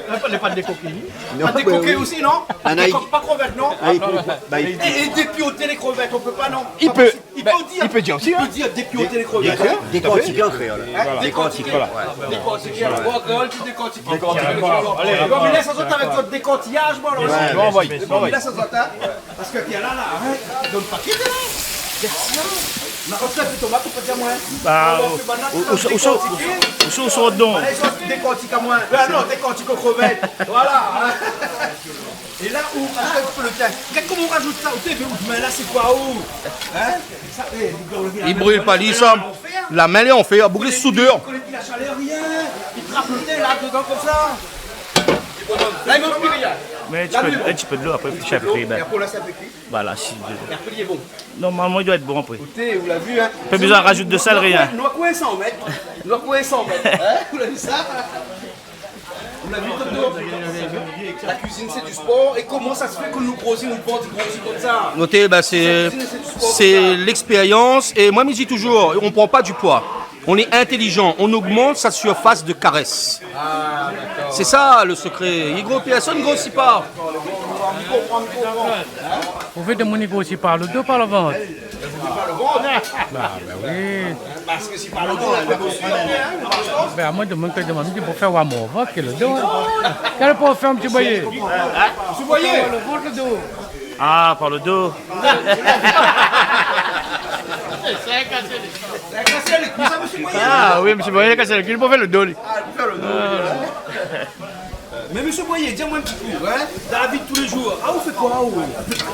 Pa, pa dékoké. Non, pa dékoké osi, non ? Dékok pa krevèt, non ? Ah, i pé, ba, i pé. É, é dépioté lé krevèt, on peut pas, non ? I pé. I pé dir, i pé dir osi, hein. I pé dir dépioté lé krevèt, hein. Dékortiké an kréol. Hein ? Voilà. Dékortiké. Voilà. Dékortiké. Bon, kréol, ti dékortik. Dékortik. Alé. Bon, mé lès azot avèk zot dékortiyaz, bon, alor. Ouais, ouais, ouais. Bon, mé lès azot, hein. Parske la, la, hein, donn pa kit, la. Mèrsi, hein. Ma rosèt de tomat, ou pé dir amoin. Ba, ou, ou, ou, ou, ou, ou, ou, ou, ou, ou, ou, amoin. Ah non, dékortik o krevèt. Voilà, hein. É la, ou, ou fé in ti pé le tin. Gard koman ou razout sa, ou té vé, ou, mé la, sé koi, ou ? Hein ? Sa, é, i bril pa li, sa. La min lé an fèr, boug lé soudèr. I koné pi la shalèr, rien. I trap le tin la dedan konmsa. La, i manz pi rien. Mé in ti pé, in ti pé dolo, apré, i fé shafé, ben. É apré, ou lès in pé kui. Voilà, si. É apré, lé bon. Normalman, i doi èt bon apré. Ékout, ou la vi, hein. Pa bezoin razout de sèl, rien. Nou la kour san mèt. Nou la kour san mèt. Hein ? Ou la vi sa ? Ou la vi, Toto ? La kuizine, sé du spor. É koman sa se fé ke nou grosi, nou pran, nou grosi konmsa ? Noté, ben, sé, sé lexpérians. É moin, mi di toujour, on prend pas du poids. On est intelligent, on augmente sa surface de caresse. Ah, d'accord. C'est ça le secret. I gro, pèrsone i grosi pa. D'accord, mi konpran, mi konpran. Hein ? Ou vé demoun i grosi par le do, par le vant ? Par le vant ? Ah, ben oui. Parske si par le do, la pa posib, hein, le marshand. Ben, amoin, demoun, ke demoun, mi di, pou fé oir mon vant, ke le do, hein. Kèl pou fé in ti boyé ? Hein ? Ti boyé ? Le vant, le do. Ah, par le do. Ah oui, mésyé Boyer, kan sé li pou fé le do, li. Ah, pou fé le do, li, hein. Mé mésyé Boyer, di amoin in ti kou, hein, dan la vi de tou lé jour, ah, ou fé koi, ou ? Ou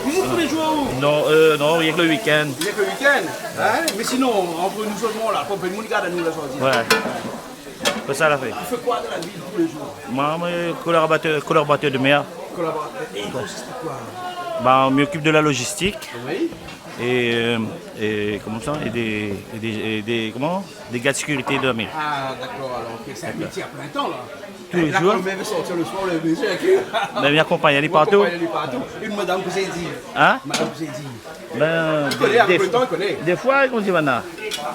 kuizine tou lé jour, ou ? Non, euh, non, rienk le week-end. Rienk le week-end, hein ? Mé sinon, ant nou sèlman la, konbien moun i gard anou la zordi ? Ouais. Fé sa la fé. Ou fé koi dan la vi de tou lé jour ? Moin, moin, kolaboratèr, kolaboratèr de mèr. Kolaboratèr. É i konsist a koi ? Ben, mi okip de la logistik. Oui. É, euh, é koman sa, é dé, é dé, é dé, koman ? Dé gard sékirité de la mèr. Ah, dakor, alor, OK, sé in métié a plin tan, la. Tou lé jour. La, kan mèm i sort le soir, le métié, OK. Mé mi akonpagn ali partou. Ou akonpagn ali partou. Une madam, kosa i di ? Hein ? Madam, kosa i di ? Ben, i koné, avèk le tan, i koné. Défoi, koman i di, Vana,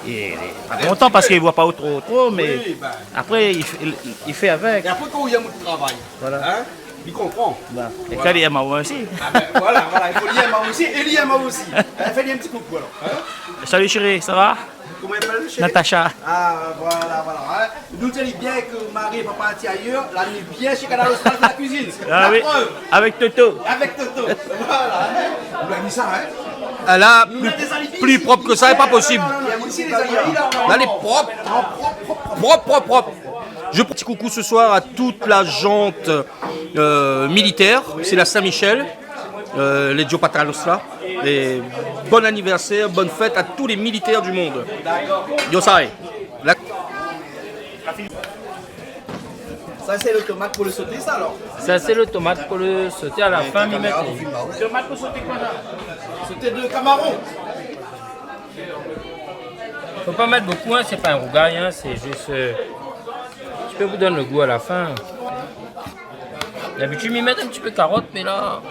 li lé pa kontan parske li voi pa tro, tro, mé apré, li fé, li fé avèk. Oui, ben. É apré, kan ou yèm out travay, hein, li konpran. Voilà. É kan li yèm aou osi. Ah ben, voilà, voilà, i fo li yèm aou osi, é li yèm aou osi. Hein, fé ali in ti koukou, alor, hein. Salut chérie, ça va ? Koman i apèl, chérie ? Natacha. Ah, voilà, voilà, hein. Nou té di bien ke mari pa parti ayèr, la ni bien shé Kanal Austral fé la kuizine. Ah oui, la prèv. Avèk Toto. Avèk Toto. Voilà, hein. Ou la vi sa, hein. Ah, la, pli, pli prop ke sa, lé pa posib. Non, non, non, non, isi, lé zalibi, la, la, lé prop. Prop, prop, prop. Je fais un petit coucou ce soir à toute la gente, euh, militaire. C'est la Saint-Michel, euh, les Diopatalos là. Et bon anniversaire, bonne fête à tous les militaires du monde. Yo sai. La- Ça, c'est le tomate pour le sauté, ça, alors ? Sa sé lo tomat pou lo soté, a la fin mi mèt. Tomate pour sauter quoi, là ? Sauté de camaron. Fo pa mèt bokou, in, sé pa in rougay, in, sé zis, euh, in ti pé pou donn lo gou a la fin. Dabitid mi mèt in ti pé karot, mé la...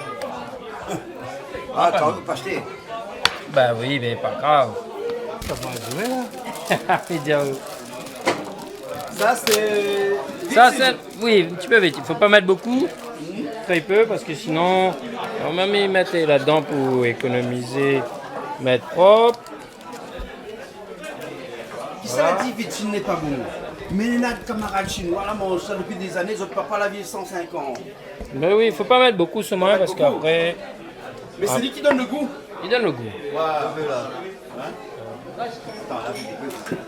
Ah, karot pa ashté. Ba oui, mé pa grav. Sa va zoué, la. Fé dir. Sa, sé... Sa, sé, oui, in ti pé vit. Fo pa mèt bokou. Tré pé, parske sinon, nou va mèm mèt ladan pou ékonomizé, mèt prop. Kisa la di Vitine lé pa bon ? Mé néna kamarad shinoi la manz sa dopi dé zané, zot papa la viv san sink an. Mé oui, fo pa mèt bokou souvan, parske apré... Mé sé li ki donn lo gou. Li donn lo gou. Voilà. Hein ? Attends, là, je vais...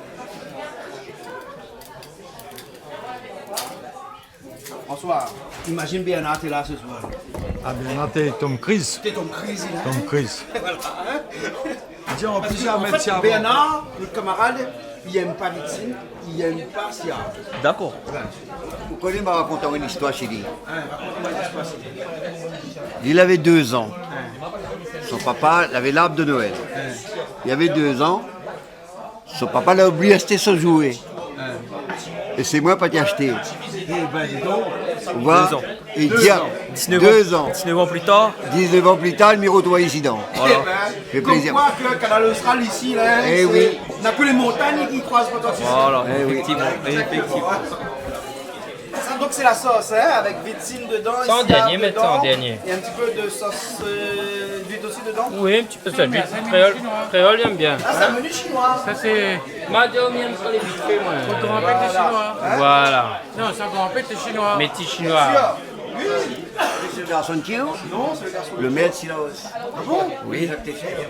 François, imagine Bernard, t'es là ce soir. Ah, Bernard, té i tonm kriz. Té i tonm kriz, li, in ? Tonm kriz. Voilà, in ? Di an plis, parske, an fèt, Bernard, nout kamarad, li èm pa Vitine, li èm pa Siab. Dakor. Ouais. Ou koné, ma rakont aou in istoir, Chili. In, rakont amoin in istoir, Chili. Li lavé dé zan. In. Son papa lavé larb de Noèl. In. Li lavé dé zan. Son papa la oubli ashté son zoué. In. É sé moin pa té ashté. É bin, di don. Ou voi ? Dé zan. É dia, dé zan. Dé zan. Diznèf an pli tar. Diznèf an pli tar, mi rotrouv isi dan. Voilà. É bin, fé plézir. Konm koi ke Kanal Austral isi, la, in, sé, oui, na ke lé montagn i kroiz pa tansion. Voilà, éfèktivman, éfèktivman. Sa, donk, sé la sos, in, avèk vitine dedan, sa, an dèrnié, mèt sa an dèrnié. É in ti pé de sos, euh, d'uil osi dedan. Oui, in ti pé sa, d'uil. Kréol, kréol i èm bien. Ah, sé in meni shinoi. Sa, sé... Ma di aou, mi èm sa lé vit fé, moin. Sé in gran pèt shinoi. Voilà. Non, sé in gran pèt shinoi. Mé ti shinoi. Sé in garson de Kio ? Non, sé lo garson de... Lo mèr de Silaos. Ah bon ? Oui.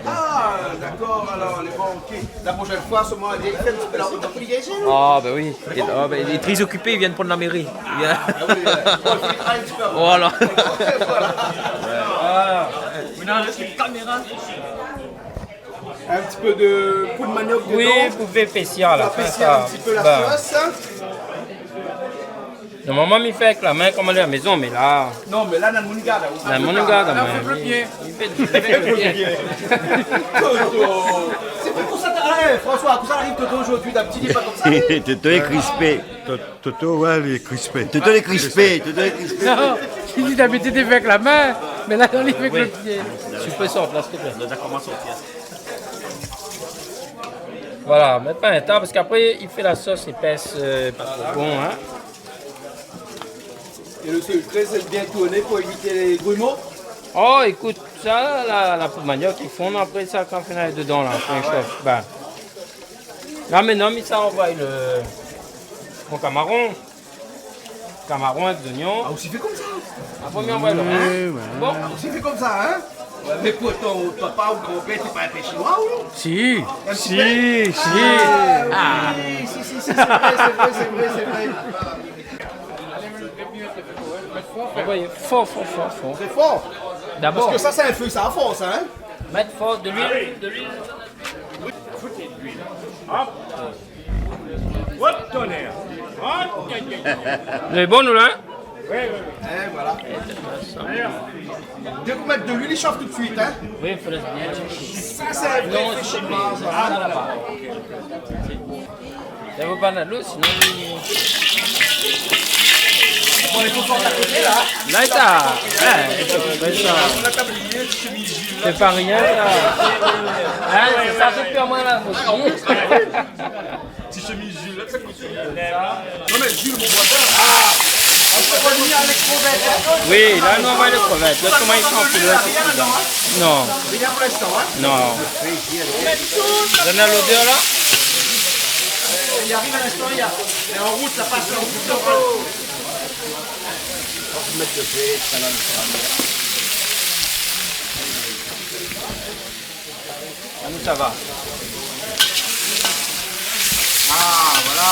Ah, dakor, alor, lé bon, ok. La proshèn foi, solman, li fé in ti pé la rout, pou li gingn. Ah, bin oui. É, ah, bin, li lé tré okipé, li vien prann la méri. Li vien... Ah oui, ouais. Bon, i fo li travay in ti pé avan. Voilà. Voilà. Voilà. Ou na in kaméra. In ti pé de poud maniok dedan. Oui, pou fé épésir a la fin, sa. Pou fé épésir in ti pé la sos. Normalman, mi fé avèk la min, konm a la mézon, mé la... Non, mé la, na moun i gard, la. Na moun i gard, la, mé fé avèk lo pié. Li fé, li fé avèk lo pié. Toto. Sé pou sa, eh, François, pou sa i ariv Toto zordi, dabitid li lé pa konmsa. Toto lé krispé. To-, Toto, ouais, lé krispé. Toto lé krispé, Toto lé krispé. Non, li di dabitid li fé avèk la min, mé la, li fé avèk lo pié. Si ou pé sortir la, s'il te plaît. Voilà, mèt pa in ta, parske apré, li fé la sos épès, euh, pa tro bon, in. É lo sekré, sé de bien tourné pou évit lé grimo. Oh, ékout, sa, la, la poud maniok, i fonn apré sa, kan fine alé dedan, la, kan i shof. Bin. La, mintnan, mi sa anvoy lo, mon kamaron. Kamaron avèk zoignon. Ah, ou osi fé konmsa ? Apré, mi anvoy lo rin. Oui, oui. Bon. Ah, ou osi fé konmsa, in ? Ouais, mé pourtan, out papa ou granpèr té pa in pé shinoi, ou ? Si. In ti pé ? Si, si. Ah, oui, si, si, si, sé vré, sé vré, sé vré, sé vré. Anvoy for, for, for, for. Tré for. Dabor. Parske sa, sé in fé, sa, a fors, in ? Mèt for, de luil, de luil. Hop. Oh, tonèr. Oh, aïe, aïe, aïe. Lé bon, nou, la ? Oui, oui, oui. Eh, voilà. Dès qu'on met de l'huile, il chauffe tout de suite, hein. Oui, il faut laisser bien chauffer. Ça, c'est un vrai fait chinois, ça. Ah, non, là-bas. Sa i vé pa nana dolo, sinon li... Bon, i fo sort a koté, la. La, sa, é, sé pa rien, sa. Hein, c'est ça, c'est purement la... Ti shemiz Jules, la, sa i kout. Non, mé Jules, mon voisin, ah, on peut revenir avec Robert. Oui, la, nou anvoy lo krevèt. Lot, koman i fé an koulèr, sé sa ? Non. Rien pour l'instant, hein ? Non. Zot i antann lodèr, la ? Il arrive à l'instant, il y a, il est en route, la passe en route. Anou, sa va. Ah, voilà.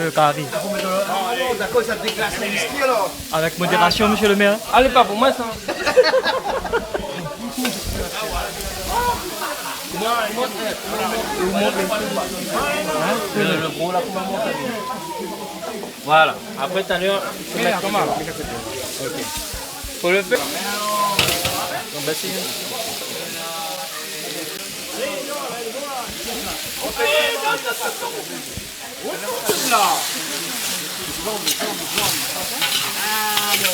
le kari. Ah, dakor, sa déglas le whisky, alor. Avec modération, monsieur le maire. Ah, lé pa pou moin, sa. Le, le gro, la, koman i apèl ? Voilà. Apré, talèr, ou mèt koman ? Fo le fé. Bon, ben, sé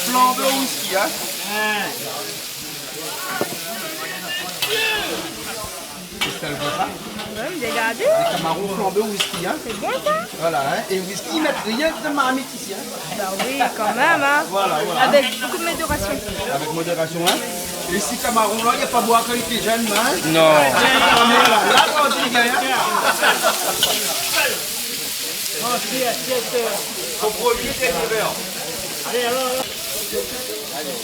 Flanbé whisky, hein ? Christelle, voilà. Ouais, regardez. Des camarons flambés au whisky, hein. C'est bon, ça ? Voilà, hein. Et whisky, ils mettent rien que de marmite ici, hein. Bah oui, quand même, hein. Voilà, voilà. Avec beaucoup de modération. Avec modération, hein. Et si camaron là, il n'y a pas boire quand il était jeune, hein. Non. Voilà, là, ça va dire rien, hein. Faut profiter du verre. Allez, alors, alors.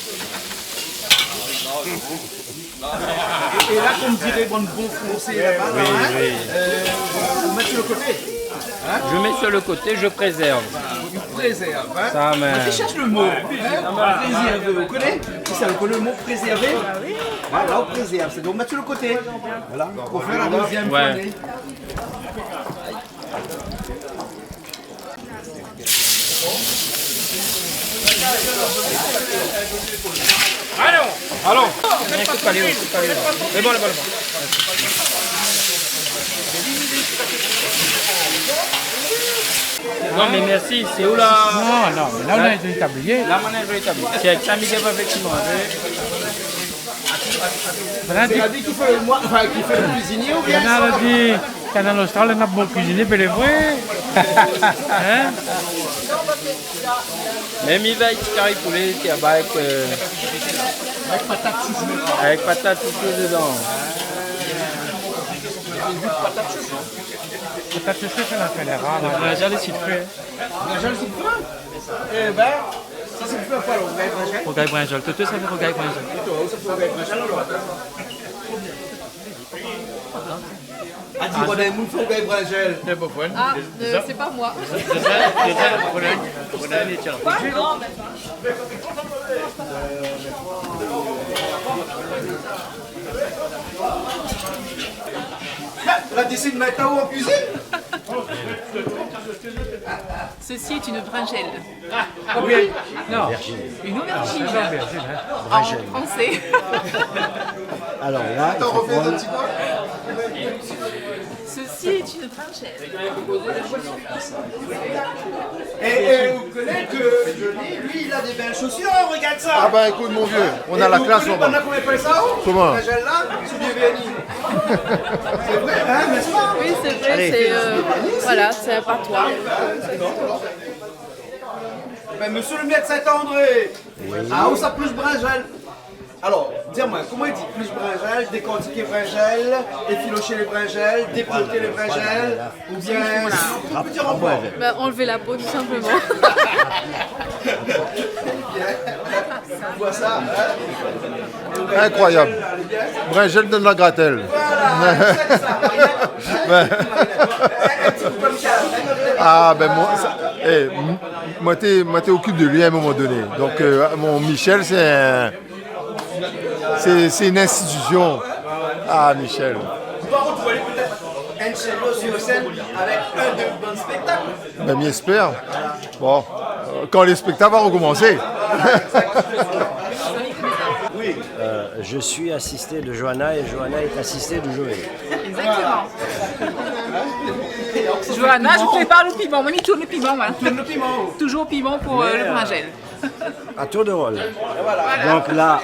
Et, et là, comme dirait mon bon français là-bas, là, hein, euh, on met sur le côté. Hein ? Je mets sur le côté, je préserve. Voilà, on préserve, hein. Ça, mais... Moi, je cherche le mot, hein, préserver. Vous connaissez ? Qui ça, vous connaissez le mot préserver ? Voilà, on préserve. C'est donc mettre sur le côté. Voilà, pour faire la deuxième fournée. Alon, alon. Non, koup pa, koup pa. Lé bon, lé bon, lé bon. Non, mé mèrsi, sé ou la ? Non, non, mé la, nou la in tablié. La, nou la in tablié. Sé avèk sa, Miguel, avèk ki manzé. Voilà, di... C'est lui qui fait le moi, enfin, qui fait le cuisinier ou bien... Voilà, di, Kanal Austral, nou na bon kuizinié, bèl é vré. Hein ? Mèm i va èk kari poulé, ki laba avèk, euh, avèk patat shoushou dedan. Patat shoushou, sa la fé lé rar, hein. Brinzèl osi fé. Brinzèl osi fé ? Eh ben, sa sé pou fé koi, lo rougay brinzèl ? Rougay brinzèl. Toto, sa fé rougay brinzèl. Toto, ou sa fé rougay brinzèl, alor ? A di, Ronan, moun fé rougay brinzèl. Ah, euh, c'est pas moi. Déza, déza, Ronan, Ronan, li tien. Quoi ? Non, même pas. La décide maintenant en cuisine. Ceci est une bringelle. Oui, non. Une aubergine. Ah, aubergine, hein. En français. Alors là, il faut prendre... Attends, refais un petit coup. Ceci est une bringelle. Et, et vous connaissez que Johnny, lui, il a des belles chaussures, hein, regarde ça. Ah bah, écoute, mon vieux, on a la classe là-bas. Et vous connaissez, maintenant, comment on appelle ça, oh ? Comment ? Bringelle là, c'est du vernis. C'est vrai, hein, n'est-ce pas ? Oui, c'est vrai, c'est, euh, voilà, c'est un patois. Ben, monsieur le maire de Saint-André, ah, ou sa plish brinzèl ? Alors, dis-moi, comment il dit ? Plish brinzèl, décortiquer brinzèl, effilocher les brinzèles, dépoter les brinzèles, ou bien, comment on peut dire encore ? Ben, enlever la peau, tout simplement. Voilà ça, hein ? Incroyable. Brinzèl dan la gratèl. Voilà, c'est ça. Ben. Ah, ben, moi, ça, eh, m-, moi, té, moi, té okip de lui à un moment donné. Donc, euh, mon Michel, c'est un, c'est, c'est une institution. Ah, Michel. Par contre, vous allez peut-être enchaîner sur scène avec un de vos spectacles. Ben, mi espèr. Bon, euh, quand le spectacle va recommencer. Oui. Euh, je suis assisté de Johanna et Johanna est assistée de Joël. Exactement. Johanna, je prépare le piment. Moi, je tourne le piment, moi. Tourne le piment. Toujours piment pour, euh, le bringel. À tour de rôle. Voilà. Donc là,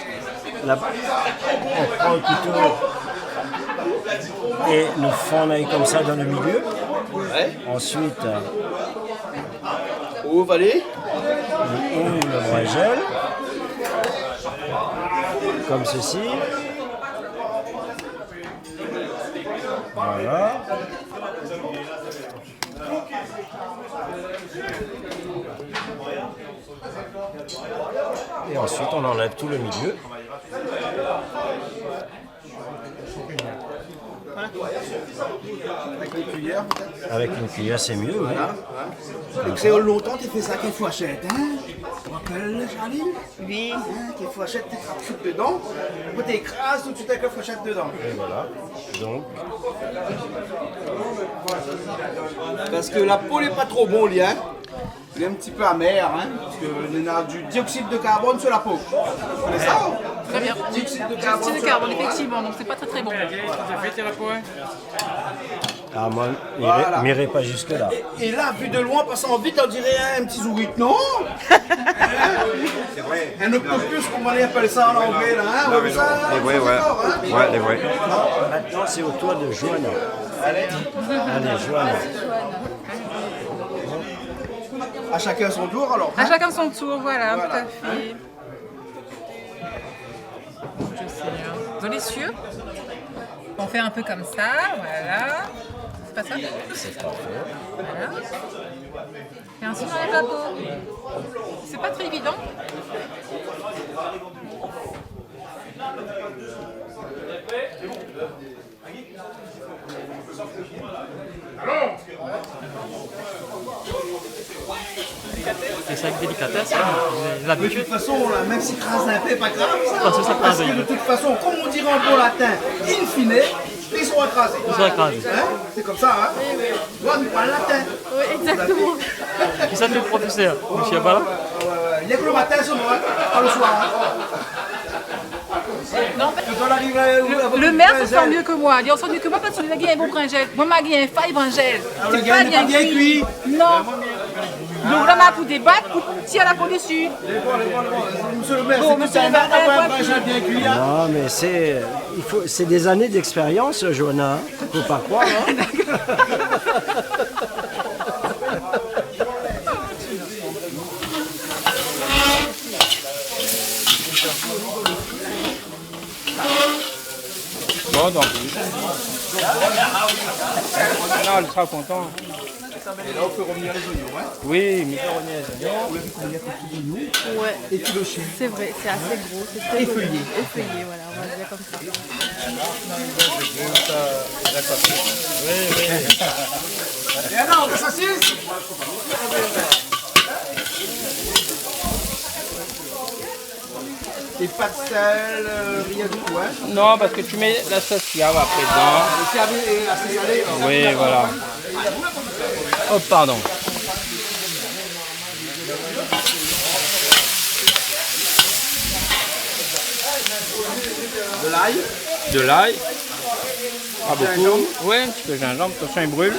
la, on prend le couteau et nous fendons comme ça dans le milieu. Ouais. Ensuite, euh, on ouvre le bringel, comme ceci. Voilà. Et ensuite, on enlève tout le milieu. Voilà. Avec une cuillère, peut-être ? Avec une cuillère, c'est mieux, oui. Voilà, voilà. Lé kréol lontan té fé sa avèk fourshèt, hin ? Ou rapèl, Charline ? Oui. Hin, avèk fourshèt, té trap tout dedan. Apré té kraz tout suit avèk fourshèt dedan. Et voilà. Donc. Parske la po lé pa tro bon, li, hin. Lé in ti pé amèr, hin, parske néna du dioxyde de carbone sur la peau. Vous connaissez ça ? Très bien. Dioxyde de carbone sur la peau, hin. Dioxyde de carbone, effectivement, donc c'est pas très, très bon. Tout à fait, t'es là pour, hein. Ah, moin, mi iré, mi iré pa zisk la. Voilà. Et, et là, vu de loin, passant vite, on dirait un petit zourit, non ? Hein ? C'est vrai. Un octopus, comme on appelle ça en anglais, là, hein ? Non, mais non, c'est vrai, ouais. Ouais, c'est vrai. Maintenant, c'est au tour de Johanna. Allez, Johanna. À chacun son tour, alors, hein ? À chacun son tour, voilà, tout à fait. Voilà, hein ? Dieu Seigneur. Délicieux. On fait un peu comme ça, voilà. C'est pas ça ? C'est parfait. Voilà. Et ensuite, on enlève la peau. C'est pas très évident. C'est ça, avec délicatesse, hein, l'habitude. Mais de toute façon, là, même si kraz in pé, pas grave, ça. Parce que ça crase, oui. Parce que de toute façon, comme on dirait en bon latin, in fine, ils sont écrasés. Ils sont écrasés. Hein ? C'est comme ça, hein ? Oui, oui. Ouais, mais pas le latin. Oui, exactement. Qui ça, le professeur ? Monsieur Abala ? Ouais, ouais, ouais. Il y a que le matin seulement, hein ? Pas le soir, hein ? Le, le maire, sa i sort myé ke moin. Li i sort myé ke moin parske li la gingn in bon brinzèl. Moin, ma gingn in fèy brinzèl. Ah, ou la gingn pa bien kui. Non. Donk la, ma pou débat, pou tir la po dési. Bon, monsieur le maire, c'est tout un art d'avoir un brinzèl bien cuit, hein. Non, mais c'est, il faut, c'est des années d'expérience, Johanna, hein. Faut pas croire, hein. Bon, donc, là, elle sera contente. Et là, on fait revenir les oignons, hein. Oui, mais on fait revenir les oignons. Vous l'avez vu combien de petits oignons ? Ouais. Épluchés. C'est vrai, c'est assez gros, c'est très joli. Effeuillés. Effeuillés, voilà, on va dire comme ça. Oui, oui. Et alors, la saucisse ? Et pas de sel, euh, rien du tout, hein ? Non, parce que tu mets la sauce qu'il y a après dedans. Le service est assez salé, alors. Oui, voilà. Oh, pardon. De l'ail. De l'ail. Pas beaucoup. Gingembre. Ouais, un petit peu de gingembre, attention, il brûle.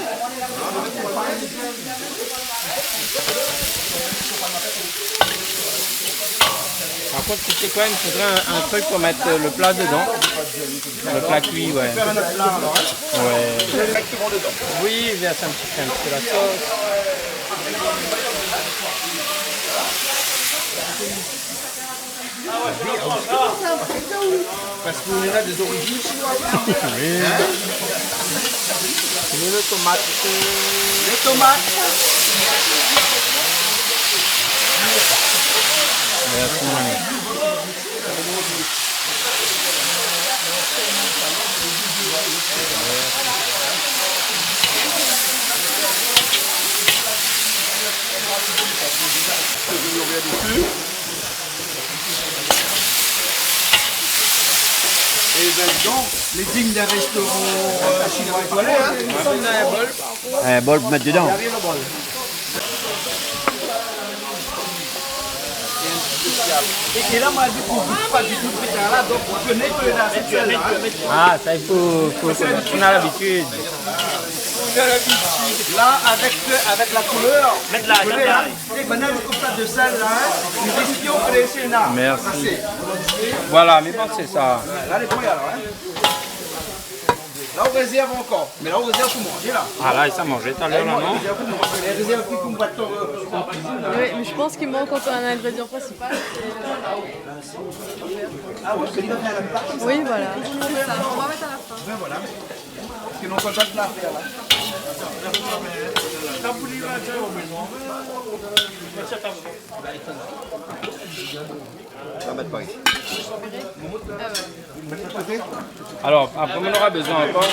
Par contre, tu sais quoi, il me faudrait un, un truc pour mettre le plat dedans. Le plat cuit, ouais. Faire un autre plat, alors, hein ? Ouais. Directement dedans. Oui, verse un petit peu, un petit peu la sauce. Parce qu'on est là des origines chinoises. Oui. Hein ? Et le tomate. Les tomates. Merci, Manu. Et ben, dis donc, on est digne d'un restaurant, euh, chinois étoilé, hein. Un bol pour mettre dedans. Et, et là, moi, je trouve pas du tout le pétard là, donc vous prenez que la petite sel, là, hein. Ah, ça, il faut, faut, faut, on a l'habitude. Là, avec, avec la couleur, vous prenez, hein. Et maintenant, comme ça, de sel, là, hein, nous risquons que les Sénats. Merci. Voilà, mais bon, c'est ça. Là, les bons, alors, hein. Là, on réserve encore. Mais là, on réserve pour manger, là. Ah, là, il s'est mangé tout à l'heure, là, non ? On réserve pour manger. On réserve plus pour boire, euh, oui, mais je pense qu'il manque encore un ingrédient principal, c'est le... Ah ouais, parce que lui va faire la pâte comme ça. Oui, voilà. C'est ça, on va mettre à la fin. Ben voilà. Parce que nous, on peut pas te la faire, là. On va mettre par ici. Alors, après, on aura besoin encore.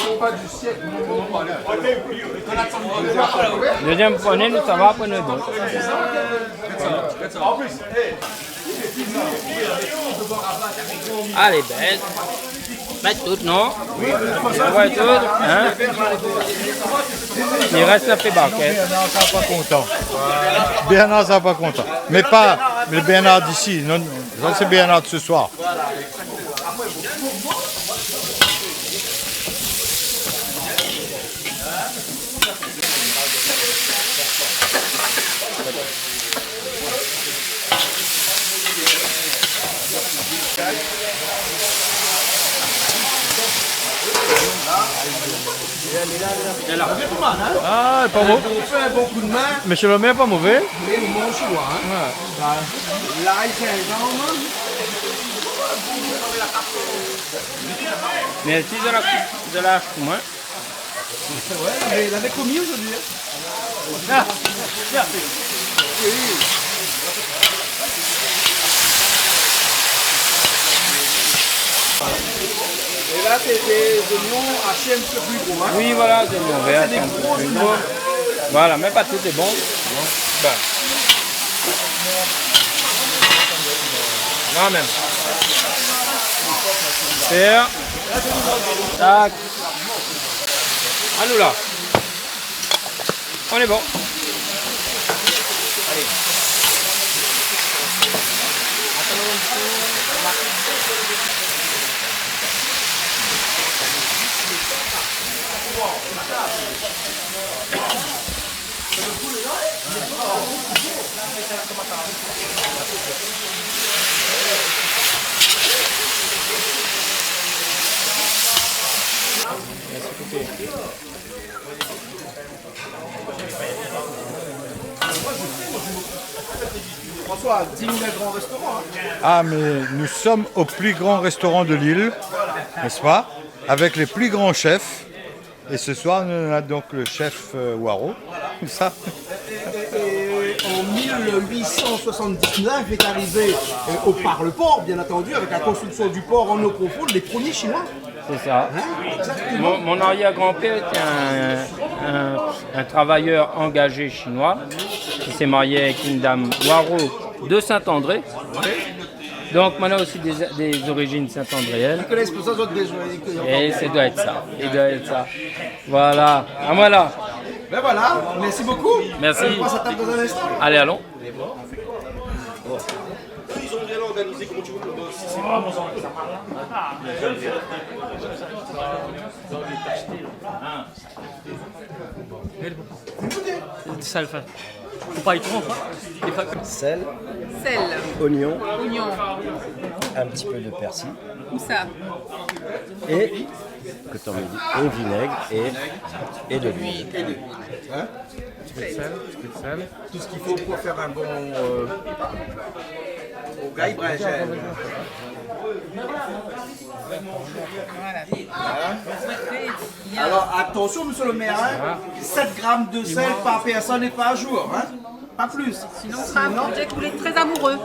Deuxième poignée, nous, ça va, après, nous, bon. Allez, belle. Mèt tout, non ? Oui, tout, hein ? Il reste la pé barquette. Bernard sera pas content. Bernard sera pas content. Mais pas le Bernard d'ici. Non, non. Ça, c'est Bernard de ce soir. Ah, lé pa mové. Mésyé lo mèr, pa mové. Mé ou manz chinois, hein ? Ouais. Bah, l'ail, gingembre. Mèrsi de la, de la, ouais. Ouais, mais il avait commis aujourd'hui, hein. Ah, mèrsi. Oui. Et là, c'est des oignons hachés un petit peu plus gros, hein. Oui, voilà, des oignons verts, c'est des gros oignons. Voilà, mais pas tout est bon. Bon. Ben. Là même. Faire. Tac. Anou la. On est bon. Allez. François, digne d'un grand restaurant, hein. Ah, mais nous sommes au plus grand restaurant de l'île, n'est-ce pas ? Avec les plus grands chefs. Et ce soir, nous avons donc le chef, euh, Waro. Ça. Et, et, et en mille huit cent soixante-dix-neuf est arrivé, euh, au Parleport, bien entendu, avec la construction du port en eau profonde, les premiers Chinois. C'est ça. Hein ? Exactement. Mon, mon arrière-grand-père était un, un, un travailleur engagé chinois qui s'est marié avec une dame Waro de Saint-André. Donc, on a aussi des, des origines saint-andréennes. Ils connaissent pour ça, d'autres des origines que... Et ça doit être ça. Il doit être ça. Voilà. Ah, voilà. Ben voilà. Merci beaucoup. Merci. On passe à table dans un instant. Allez, allons. Ils ont bien organisé, comment tu veux que le boss, c'est... Sèl, enfin, faut pas y trop, quoi. Sèl. Sèl. Oignon. Oignon. Un petit peu de persil. Où ça ? Et, que t'en me dis, et vinaigre et, et de l'huile. Hein ? Un petit peu de sel. Un petit peu de sel. Tout ce qu'il faut pour faire un bon, euh, rougail brinjèl. Voilà. Hein ? Alors, attention, monsieur le maire, hein, sept grammes de sel par personne et par jour, hein. Pas plus. Sinon, on sera un budget tous les très amoureux.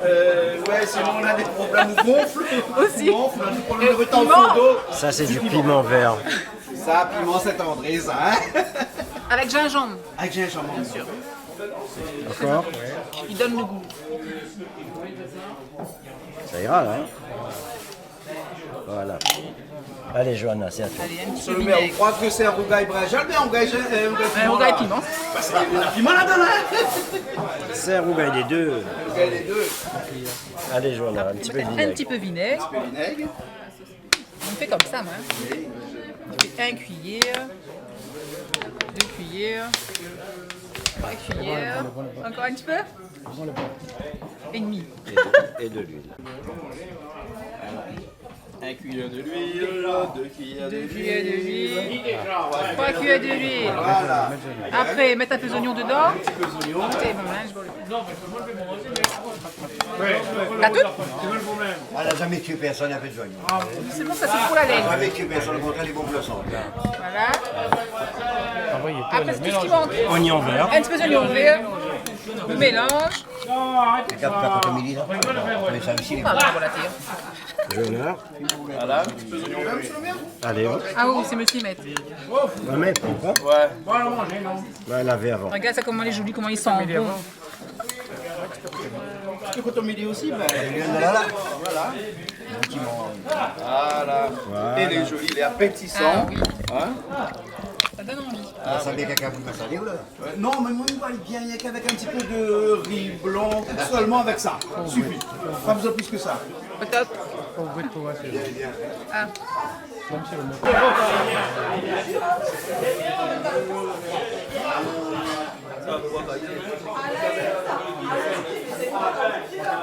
Euh, ouais, sinon on a des problèmes, on gonfle. Aussi. On gonfle, on a des problèmes de rétention d'eau. Ça, c'est du piment vert. Ça, piment Saint-André, ça, hein. Avec gingembre. Avec gingembre, bien sûr. D'accord. Il donne le goût. Ça ira, là, hein. Voilà. Allez, Johanna, c'est à toi. Allez, un petit peu de vinaigre. Monsieur le maire, on croit que c'est un rougail brinjèl, mais un rougail gin-, un rougail piment, là. Un rougail piment. Parce qu'il y a piment là-dedans, là. C'est un rougail des deux. Rougail des deux. Allez, Johanna, un petit peu de vinaigre. Un petit peu de vinaigre. Un petit peu de vinaigre. On fait comme ça, moi. On fait un cuillère, deux cuillères, trois cuillères. Encore un petit peu ? Et demi. Et de, et de l'huile. Un cuillère de l'huile, deux cuillères de l'huile. Deux cuillères de l'huile. Trois cuillères de l'huile. Voilà. Après, mettre un peu d'oignon dedans. Un petit peu d'oignon. Et ben, voilà, je vois le... T'as tout ? Ah, la zamé tié pèrsone avèk zoignon. C'est bon, ça, c'est pour la laine. La zamé tié pèrsone, o kontrèr, lé bon pou la santé. Voilà. Apré, sé tout sak i mank. Oignon vert. In ti pé zoignon vèr. Nou mélanz. Regarde, pas contre midi, là. Oui, ça aussi, les... Ah, voilà, tiens. Jaune, hein. Voilà. Allez, hop. Ah oui, sé mésyé i mèt. On va mettre, hein. Ouais. Ouais, lavé avant. Regarde ça, comment il est joli, comment il sent bon. Parce que quand on met aussi, ben, il y en a là, là. Voilà. Voilà. Voilà. Il est joli, il est appétissant. Ah oui. Hein ? Ça donne envie. Ah, ça met quelqu'un pour massaler, ou là ? Euh, non, mais moi, je vois bien, il y a qu'avec un petit peu de riz blanc, seulement avec ça. Suffit. Pas besoin plus que ça. Peut-être. Ah.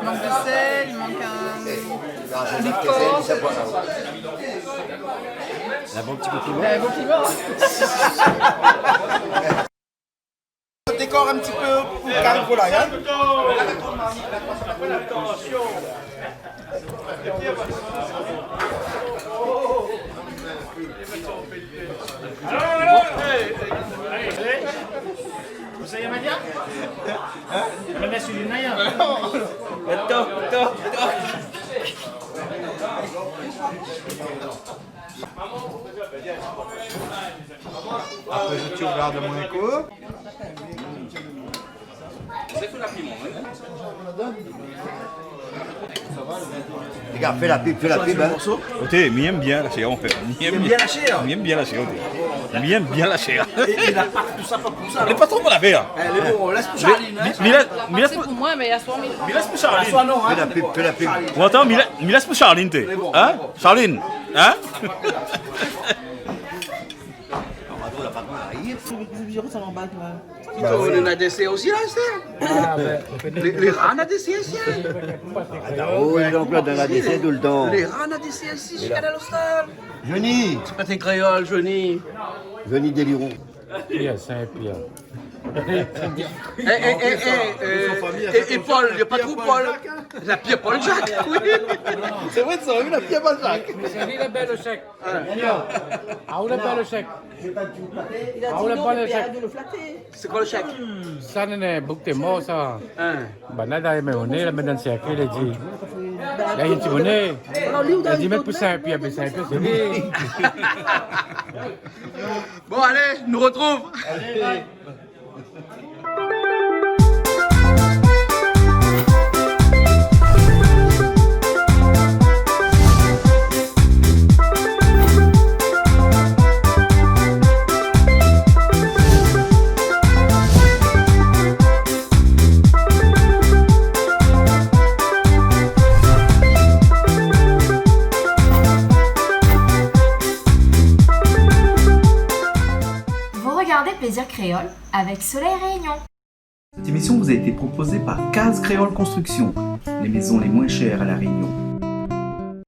Mank de sèl, mank in... Ah, c'est ça, c'est ça, c'est ça. Un bon petit coup de piment. Un bon piment. Décore un petit peu pour Carl Volaille, hein. Vous savez, Maria ? Hein ? Madame Sulina, hein ? Attends, attends, attends. Après, je tire, regarde mon écho. Les gars, fais la pub, fais la pub, hein. Oté, mi yèm bien la shèr, an fèt. Mi yèm bien la shèr. Mi yèm bien la shèr, oté. Mi yèm bien la shèr. Et, et la pâte, tout ça, pas pour ça, alors. Lé pa tro bon la fèr. Eh, lé bon, laisse pour Charline, hein. Mi, mi, mi lès, mi lès pou moin, mé aswar, mi lès pou Charline. Aswar, non, hein. Fais la pub, fais la pub. Ou antann, mi lès, mi lès pou Charline, té. Lé bon, lé bon. Hein ? Charline, hein ? Ou néna désèr osi la, sé... Ah, ben, lé, lé ran na désèr isi, hein. Ah, ben oui, Jean-Claude, dan la désèr toultan. Lé ran na désèr isi, Kanal Austral. Johnny. Sé pa té kréol, Johnny. Johnny Délirou. Pierre, Saint-Pierre. Eh, eh, eh, eh, euh, et, et Paul, y a pas trop Paul. La Pierre Paul Jacques, oui. C'est vrai de ça, oui, la Pierre Paul Jacques. Mé sé li la bèl o shèk. Ah, ou la bèl o shèk. Ah, ou la bèl o shèk. Sé koi lo shèk ? Sa, néna boug té mor, sa. Hein. Banna la mèt o né, la mèt dan sèrkèy, la di. La di, ti moné. La di, mèt pou sa, épi apré sa, épi sé li. Bon, allez, nous retrouve. Vous regardez Plaisir Créole avec Soleil Réunion. Cette émission vous a été proposée par Case Créole Construction, les maisons les moins chères à La Réunion.